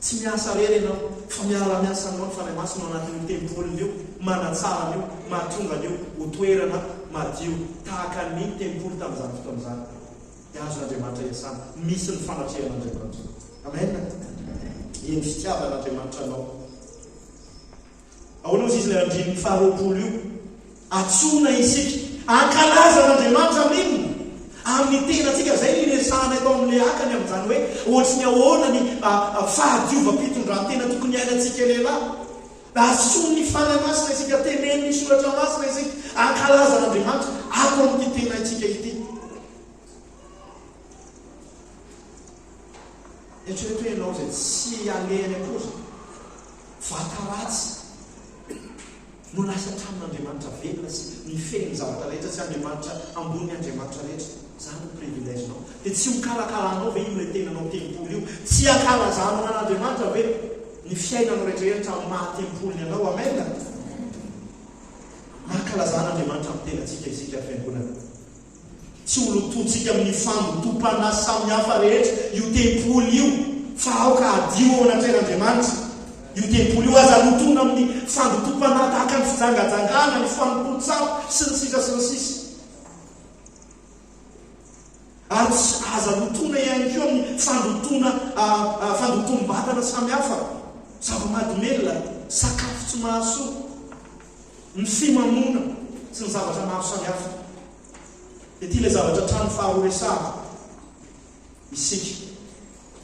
Tsy miasa irery ianao, fa miara-miasa aminao ny Fanahy Masina ao anatin'io tempoliny io, manatsara an'io, mahatonga an'io ho toerana madio tahaka ny tempoly tamin'izany fotoana izany. Dia azon'Andriamanitra iasana. Misy ny fanatrehan'Andriamanitra. Amen. Eny fitiavan'Andriamanitra anao. Ahoana hozy izy ilay andininy faharoapolo io? Antsoina isika hankalaza an'Andriamanitra amin'inona? Amin'ny tenantsika. Izay no iresahanay tao amin'ilay akany amin'izany hoe ohatry ny ahoana ny fahadiovam-pitondran-tena tokony hiainantsika lehilahy. Antsoin'ny Fanahy Masina isika, tenenin'ny Soratra Masina isika hankalaza an'Andriamanitra ato amin'ity tenantsika ity. Eritrereto hoe ianao izay tsy alehany akory, vata ratsy, no lasa tranon'Andriamanitra velona sy mifehy ny zavatra rehetra sy Andriamanitra ambonin'ny andriamanitra rehetra. Izany no privilège-nao. Dia tsy ho karakaranao ve io ilay tenanao tempoly io? Tsy hankalazanao an'Andriamanitra ve ny fiainanao rehetrarehetra amin'ny maha tempoliny anao? Amen! Mankalazana Andriamanitra amin'ny tenantsika isika ry fiangonana. Tsy ho lotointsika amin'ny fandotoam-panahy samihafa rehetra io tempoly io, fa aoka hadio eo anatrehan'Andriamanitra io tempoly io. Aza lotoina amin'ny fandotoam-panahy tahaka ny fijangajangana, ny fanompoan-tsampy, sy ny sisa sy ny sisa. Ary tsy aza lotoina ihany koa amin'ny fandotoana fandotoam-batana samihafa, zava-mahadomelina, sakafo tsy mahasoa, ny fimamoana sy ny zavatra maro samihafa. Ity ilay zavatra trano faharoa resahako. Isika.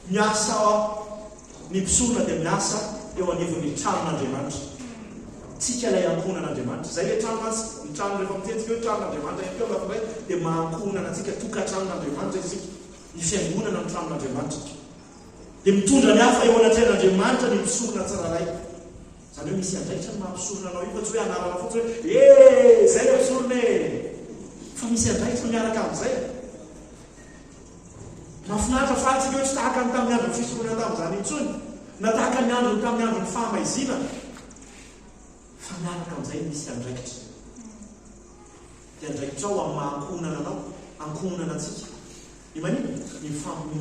Miasa ao, ny mpisorona dia miasa eo anivon'ny tranon'Andriamanitra. Tsika ilay ankohonan'Andriamanitra. Izay ilay trano mantsy, ny trano rehefa mitetsika hoe tranon'Andriamanitra ihany koa amin'ny lafiny iray dia maha ankohonana antsika, tokantranon'Andriamanitra isika. Ny fiangonana no tranon'Andriamanitra. Dia mitondra ny hafa eo anatrehan'Andriamanitra ny mpisorona tsirairay. Izany hoe misy andraikitra ny maha mpisorona anao io fa tsy hoe anarana fotsiny hoe ee izay ilay mpisorona e! Fa misy andraikitra miaraka amin'izay. Mahafinaritra faly tsika hoe tsy tahaka ny tamin'ny andron'ny fisoronana tamin'izany intsony, na tahaka ny andron'ny tamin'ny andron'ny fahamaizinana. Fa miaraka amin'izay misy andraikitra. Dia andraikitrao amin'ny maha ankohonana anao, ankohonana antsika. Ny maninona? Ny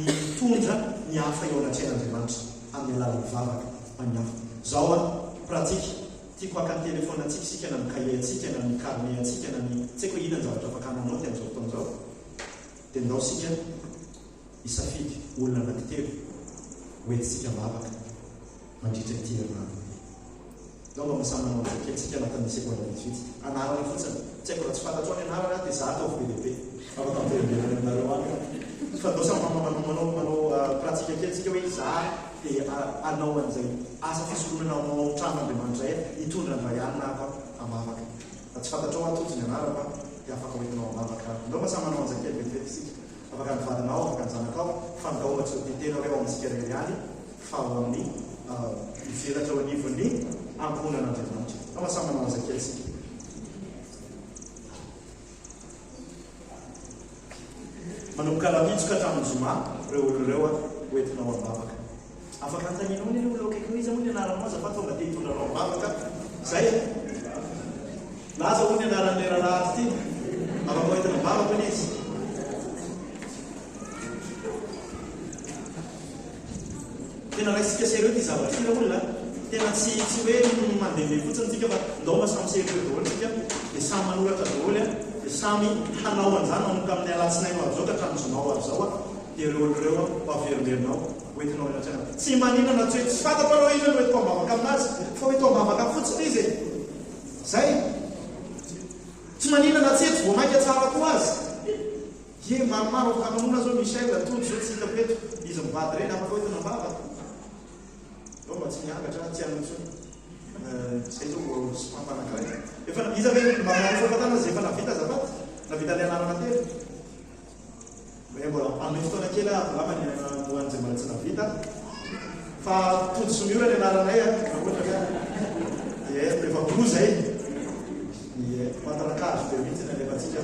mitondra ny hafa eo anatrehan'Andriamanitra amin'ny alalan'ny vavaka ho an'ny hafa. Izao an, pratique, tiako haka ny téléphone antsika isika na ny cahier antsika na ny carnet antsika na ny tsy haiko hoe inona ny zavatra fakana naoty amin'izao fotoana izao, dia ndao isika hisafidy olona anankitelo hoentintsika am-bavaka mandritra ity herinandro ity. Ndao mba samy manao an'izay kely tsika anatin'ny segondra vitsivitsy. Anarana fotsiny. Tsy haiko raha tsy fantatrao ny anarana dia za ataovy be dia be. Afaka miverimberina any aminareo any aho. Fa ndao samy manao manao manao pratique kely tsika hoe za dia hanao an'izay asa fisoronana ao amin'ny tranon'Andriamanitra izay hitondra an-dRay alina aho am-bavaka. Raha tsy fantatrao aho Tojo ny anarako an, dia afaka hoentinao am-bavaka aho. Ndao mba samy manao an'izay kely vetivety isika. Afaka ny vadinao, afaka ny zanakao, fa ndao mba tsy ho tia tena hoe ao amintsika irery ihany. fa ao amin'ny mivelatra eo anivon'ny ankohonan'Andriamanitra. Fa mba samy manao an'izay kely isika. Manomboka rahampitso ka hatramin'ny zoma ireo olona ireo ho entinao am-bavaka. Afaka anontanianao anie ireo olona eo akaikinao, iza moa ny anaranao azafady fa mba te hitondra anao am-bavaka aho. Izay e! Laza hono ny anaran'ilay rahalahy ato ity. Afaka hoentina am-bavaka hono izy. Tena raisitsika sérieux ty zavatra ty raolona a! Tena tsy tsy hoe mandehandeha fotsiny tsika fa ndao mba samy sérieux daholo tsika dia samy manoratra daholo a! Dia samy hanao an'izany manomboka amin'ny alatsinainy ho avy izao ka hatramin'ny zoma ho avy izao a! Dia ireo olona ireo a ho averimberinao ho entinao eny an-tsaina. Tsy maninona na tsy hoe tsy fantatro aloha iza no entiko am-bavaka aminazy fa ho eto am-bavaka fotsiny izy e! Zay! Tsy maninona na tsy eto vao mainka tsara koa aza. Ie, maromaro afaka mamono zao Michel, Tojo zao tsy hitako eto, izy mivady ireny afaka hoentina am-bavaka. Zao mba tsy miangatra aho, tsy hanao intsony. Zay zao vao spam anankiray. Efa, iza ve mba manao fahafatana zay efa navita azafady? Navita ilay anarana telo. Hoe mbola hanome fotoana kely aho angamba ny ho an'izay mbola tsy nahavita. Fa Tody sy Miora ny anaranay a, raha ohatra ka. Ie, efa roa izay. Ie, matanakazo be mihitsy ny alefantsika.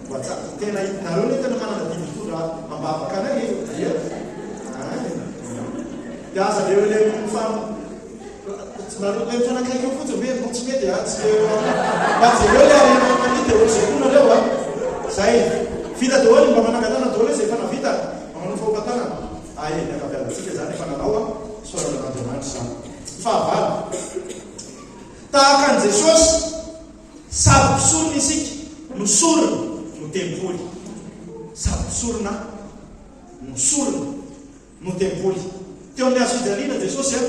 Mba tsa, tena nareo anie tena manana didy hitondra ambavaka anay e. Ie. Ay. Dia aza le le mifam Nareo le mifanakaiky eo fotsiny ve no tsy mety a? Tsy le mba jereo le arena mania dia ohatr'izay koa nareo a. Zay. Vita daholo, mba manangan-tanana daholo izay efa navita. Mba manao fahotan-tanana. Ay, ny ankabeazantsika izany efa nanao a. Isaorana an'Andriamanitra izany. Fahavalo. Tahaka an'i Jesosy, sady mpisorona isika no sorona no tempoly. Sady mpisorona no sorona. No tempoly. Teo amin'ny hazo fijaliana Jesosy a,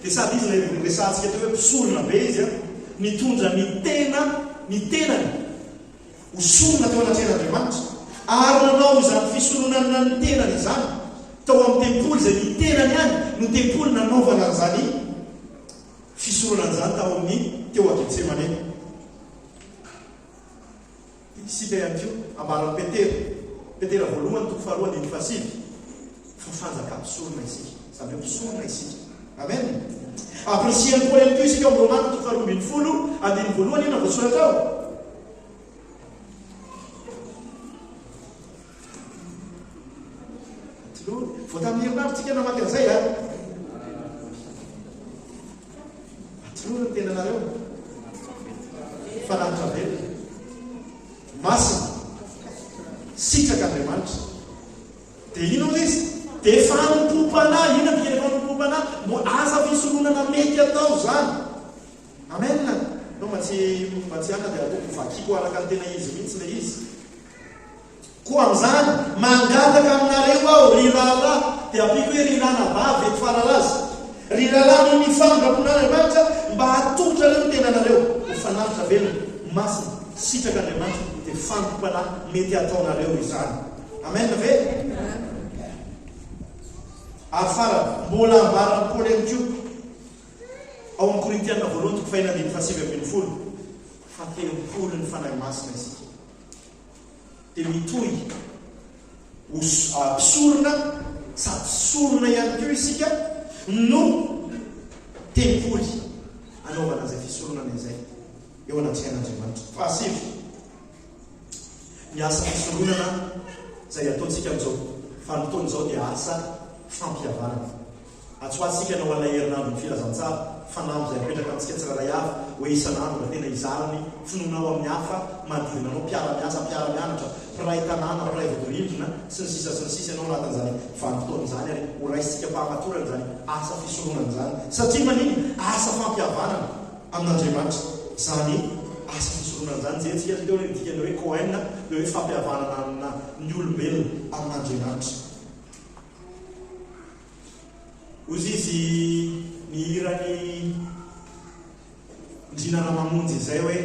dia sady Izy ilay noresahantsika teo hoe mpisorona be Izy a, nitondra ny tena, ny tenany ho sorona teo anatrehan'Andriamanitra, ary nanao izany fisoronana ny tenany izany tao amin'ny tempoly izay ny tenany ihany no tempoly nanaovana an'izany fisoronana izany tao amin'ny teo a Getsemane. Isika ihany koa, ambaran'i Petera, Petera voalohany toko faharoa andininy fahasivy, fa fanjakam-pisorona isika. Izany hoe mpisorona isika. Amen. Ampirisihan'i Paoly ihany koa isika ao amin'ny Romana toko faharoa ambinifolo andininy voalohany, inona no voasoratra ao? Tolory. Vao tamin'ny herinandro tsika namaky an'izay a. Atolory ny tenanareo. Fanatitra velona. Masina. Sitraka Andriamanitra. Dia inona hoy izy? Dia fanompoam-panahy. Inona no dikany fanompoam-panahy? Mbo asa fisoronana mety atao izany. Amen. No mba tsy mba tsy haka dia ataoko vakiko araka ny tena izy mihitsy ilay izy. Koa amin'izany, mangataka aminareo aho, ry rahalahy, dia ampiako hoe ry ranabavy eto Faralaza, ry rahalahy noho ny famindram-pon'Andriamanitra, mba hatolotrareo ny tenanareo ho fanatitra velona, masina, sitrak'Andriamanitra, dia fanompoam-panahy mety hataonareo izany. Amen ve? Ary farany, mbola ambaran'i Paoly ihany koa, ao amin'ny Korintiana voalohany toko fahena andininy fahasivy ambinifolo, fa tempolin'ny Fanahy Masina isika. dia mitohy ho mpisorona sady sorona ihany koa isika no tempoly anaovana izay fisoronana izay eo anatrehan'Andriamanitra. Fahasivy, ny asa fisoronana izay ataontsika amin'izao vanim-potoana izao dia asa fampihavanana. Atsy ho atsy isika hanao an'ilay herinandron'ny filazantsara, fanamby izay apetraka amintsika tsirairay avy, hoe isan'andro mba tena hizara ny finoanao amin'ny hafa manodidina anao, mpiara-miasa, mpiara-mianatra, mpiray tanàna, mpiray vodirindrina, sy ny sisa sy ny sisa ianao anatin'izany vanim-potoana izany ary ho raisintsika am-pahamatorana izany asa fisoronana izany. Satria maninona? Asa fampihavanana amin'Andriamanitra izany asa fisoronana izany. Jerentsika teo ny dikan'ny hoe Kohen, dia hoe fampihavanana ny olombelona amin'Andriamanitra. Hozy izy ny hiran'i Ndrina Ramamonjy izay hoe,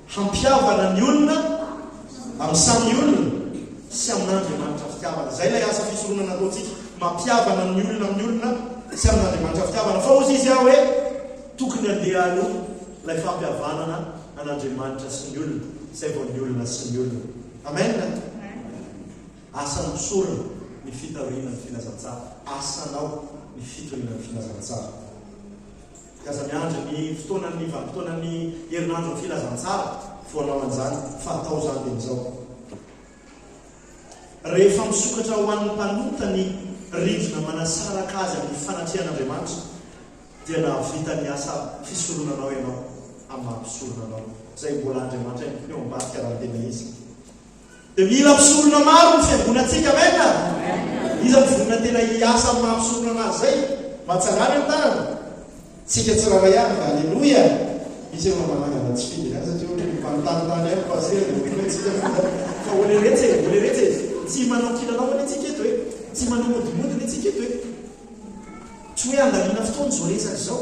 Hampihavana ny olona amin'ny samy olona sy amin'Andriamanitra fitiavana. Izay ilay asa fisoronana ataontsika, mampihavana ny olona amin'ny olona sy amin'Andriamanitra fitiavana. Fa hozy izy aho hoe, tokony handeha aloha ilay fampihavanana an'Andriamanitra sy ny olona, izay vao ny olona sy ny olona. Amen. Asan'ny mpisorona ny fitoriana ny filazantsara. Asanao ny fitoriana ny filazantsara. Dia aza miandry ny fotoanan'ny vanim-potoanan'ny herinandron'ny filazantsara vao hanao an'izany, fa atao izany dia izao. Rehefa misokatra ho an'ny mpanota ny rindrina manasaraka azy amin'ny fanatrehan'Andriamanitra, dia nahavita ny asa fisoronanao ianao amin'ny maha-mpisorona anao, izay mbola Andriamanitra ihany koa ny ao ambadika raha ny tena izy. Dia mila mpisorona maro ny fiangonantsika, amen! Iza no vonona tena hiasa amin'ny maha mpisorona anazy izay? Mba tsangano ny tanana. Tsika tsirairay avy, aleloia! Misy efa manangana tsy fidiny any satria ohatra ny mpanontanintany ihany pasera dia ohatra hoe tsika moa zany. Fa oleretsy e, oleretsy e! Tsy manao kilalao anie tsika eto e! Tsy manao modimody anie tsika eto e! Tsy hoe handaniana fotoana izao resaka izao.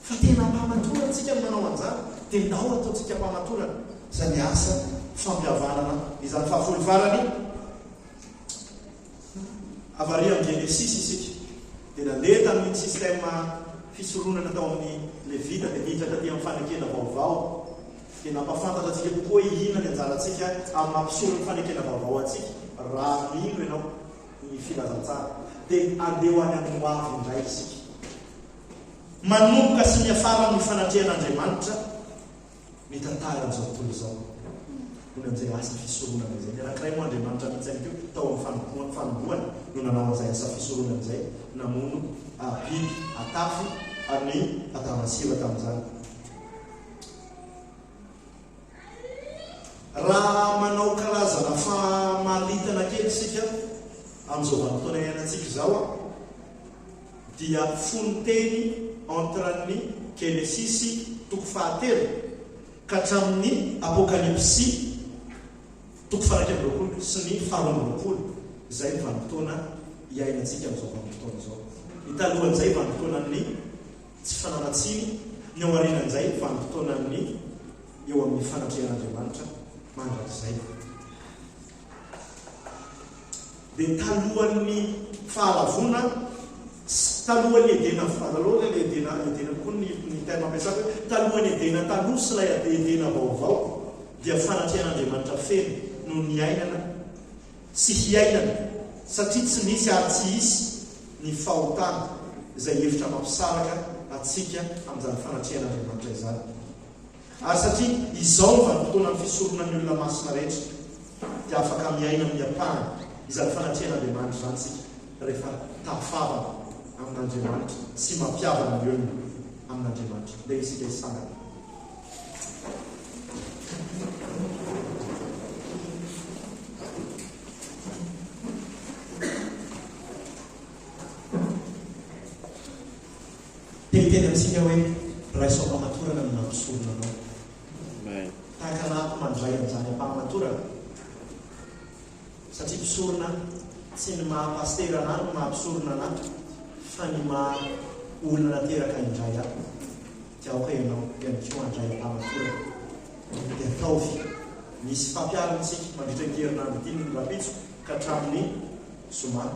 Fa tena am-pahamatorana tsika no manao an'izany, dia ndao ataontsika am-pahamatorana izany asa fampihavanana izany. Fahafolo farany, avy ary amin'ny Genesisy isika, dia nandeha tamin'iny système fisoronana tao amin'ny Levita, dia niditra taty amin'ny fanekena vaovao. dia nampahafantatra antsika kokoa hoe inona ny anjarantsika amin'ny maha mpisoron'ny fanekena vaovao antsika raha mino ianao ny filazantsara. Dia andeha ho any amin'ny hoavy indray isika. Manomboka sy miafara amin'ny fanatrehan'Andriamanitra ny tantaran'izao tontolo izao. Noho ny amin'izay asa fisoronana izay. Ny anankiray moa Andriamanitra mihitsy ihany koa tao amin'ny fanompoany, fanombohany no nanao an'izay asa fisoronana izay, namono biby atafy an'i Adama sy Eva tamin'izany. Raha manao karazana famaritana kely isika amin'izao vanim-potoana iainantsika izao dia fonon-teny entre ny Genesisy toko fahatelo ka hatramin'ny Apokalypsy toko faha-21 sy ny faha-22 izay ny vanim-potoana iainantsika amin'izao vanim-potoana izao. Ny talohan'izay vanim-potoanan'ny Tsy fananan-tsiny, ny ao aorianan'izay vanim-potoanan'ny eo amin'ny fanatrehan'Andriamanitra mandrakizay. Dia talohan'ny fahalavoana sy talohan'ny Edena, aloha ilay Edena, Edena kokoa ny ny terme ampiasako hoe talohan'ny Edena taloha sy ilay Edena vaovao dia fanatrehan'Andriamanitra feno no niainana sy hiainana satria tsy misy ary tsy hisy ny fahotana izay hevitra mampisaraka antsika amin'izany fanatrehan'Andriamanitra izany. Ary satria izao no vanim-potoanan'ny fisoronan'ny olona masina rehetra, dia afaka miaina amin'ny ampahany izany fanatrehan'Andriamanitra izany isika rehefa tafavana amin'Andriamanitra sy mampihavana ny olona amin'Andriamanitra. Ndeha isika hisangana. Te hiteny amintsika hoe, Raiso am-pahamatorana ny maha-mpisorona anao. Tahaka anà koa mandray an'izany am-pahamatorana. Satria mpisorona, tsy ny maha pasitera anà no maha mpisorona anà, fa ny maha olona nateraka indray ahy. Dia aoka ianao ihany koa handray am-pahamatorana. Dia ataovy. Misy fampiharana isika mandritra ity herinandro ity ny rahampitso ka hatramin'ny zoma.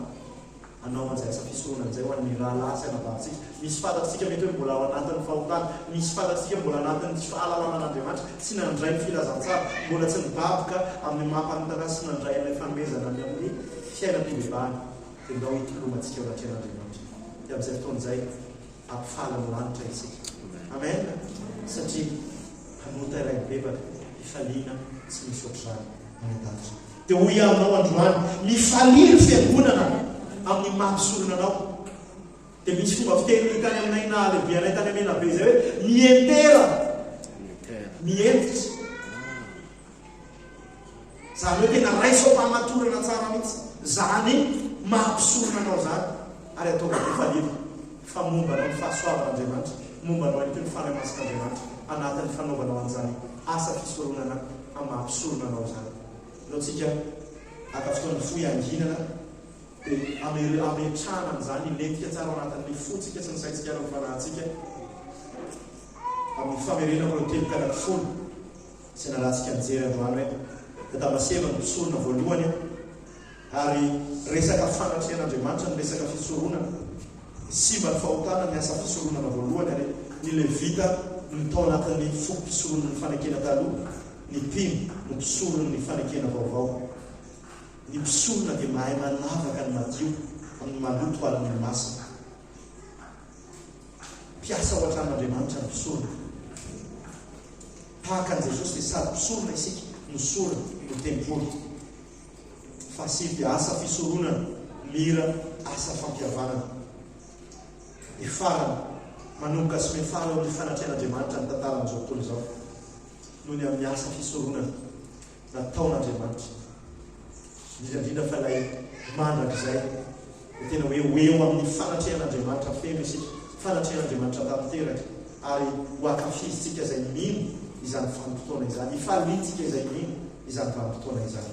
Hanao an'izay asa fisoronana izay ho an'ny rahalahy sy anabavintsika. Misy fantatsika mety hoe mbola ao anatin'ny fahotana, misy fantatsika mbola anatin'ny tsy fahalalana an'Andriamanitra, tsy nandray ny filazantsara, mbola tsy nibaboka amin'ny maha mpanota azy sy nandray an'ilay fanomezana ny amin'ny fiainam-pibebahana. Dia ndao hitolomantsika eo anatrehan'Andriamanitra. Dia amin'izay fotoana izay, hampifaly ny lanitra isika. Amen! Satria mpanota iray mibebaka, fifaliana tsy misy ohatr'izany any an-danitra. Dia hoy aho aminao androany, mifalia ry fiangonana amin'ny maha mpisorona anao. Dia misy fomba fiteny tany aminay nahalehibe anay tany Menabe izay hoe, mientera, mientitra. Izany hoe tena raiso am-pahamatorana tsara mihitsy izany maha mpisorona anao izany ary ataovy am-pifaliana fa momba anao ny fahasoavan'Andriamanitra, momba anao ihany koa ny Fanahy Masin'Andriamanitra anatin'ny fanaovanao an'izany asa fisoronana amin'ny maha mpisorona anao izany. Ndao tsika haka fotoana fohy hanginana dia hametrahana an'izany hilentika tsara ao anatin'ny fontsika sy ny saintsika ary ny fanahintsika amin'ny famerenako ireo teboka anankifolo izay narahantsika nijery androany hoe Adama sy Eva no mpisorona voalohany ary resaka fanatrehan'Andriamanitra ny resaka fisoronana. Simba ny fahotana ny asa fisoronana voalohany ary ny Levita no tao anatin'ny fokom-pisoronan'ny fanekena taloha, ny mpino no mpisoron'ny fanekena vaovao. Ny mpisorona dia mahay manavaka ny madio amin'ny maloto ary ny masina. Mpiasa ao an-tranon'Andriamanitra ny mpisorona. Tahaka an'i Jesosy dia sady mpisorona isika no sorona no tempoly. Fahasivy dia asa fisoronana, mira asa fampihavanana. Ny farany, manomboka sy miafara eo amin'ny fanatrehan'Andriamanitra ny tantaran'izao tontolo izao, noho ny amin'ny asa fisoronana nataon'Andriamanitra, indrindra indrindra fa ilay mandrakizay, dia tena hoe ho eo amin'ny fanatrehan'Andriamanitra feno isika, fanatrehan'Andriamanitra tanteraka, ary ho ankafizintsika izay mino izany vanim-potoana izany, hifaliantsika izay mino izany vanim-potoana izany.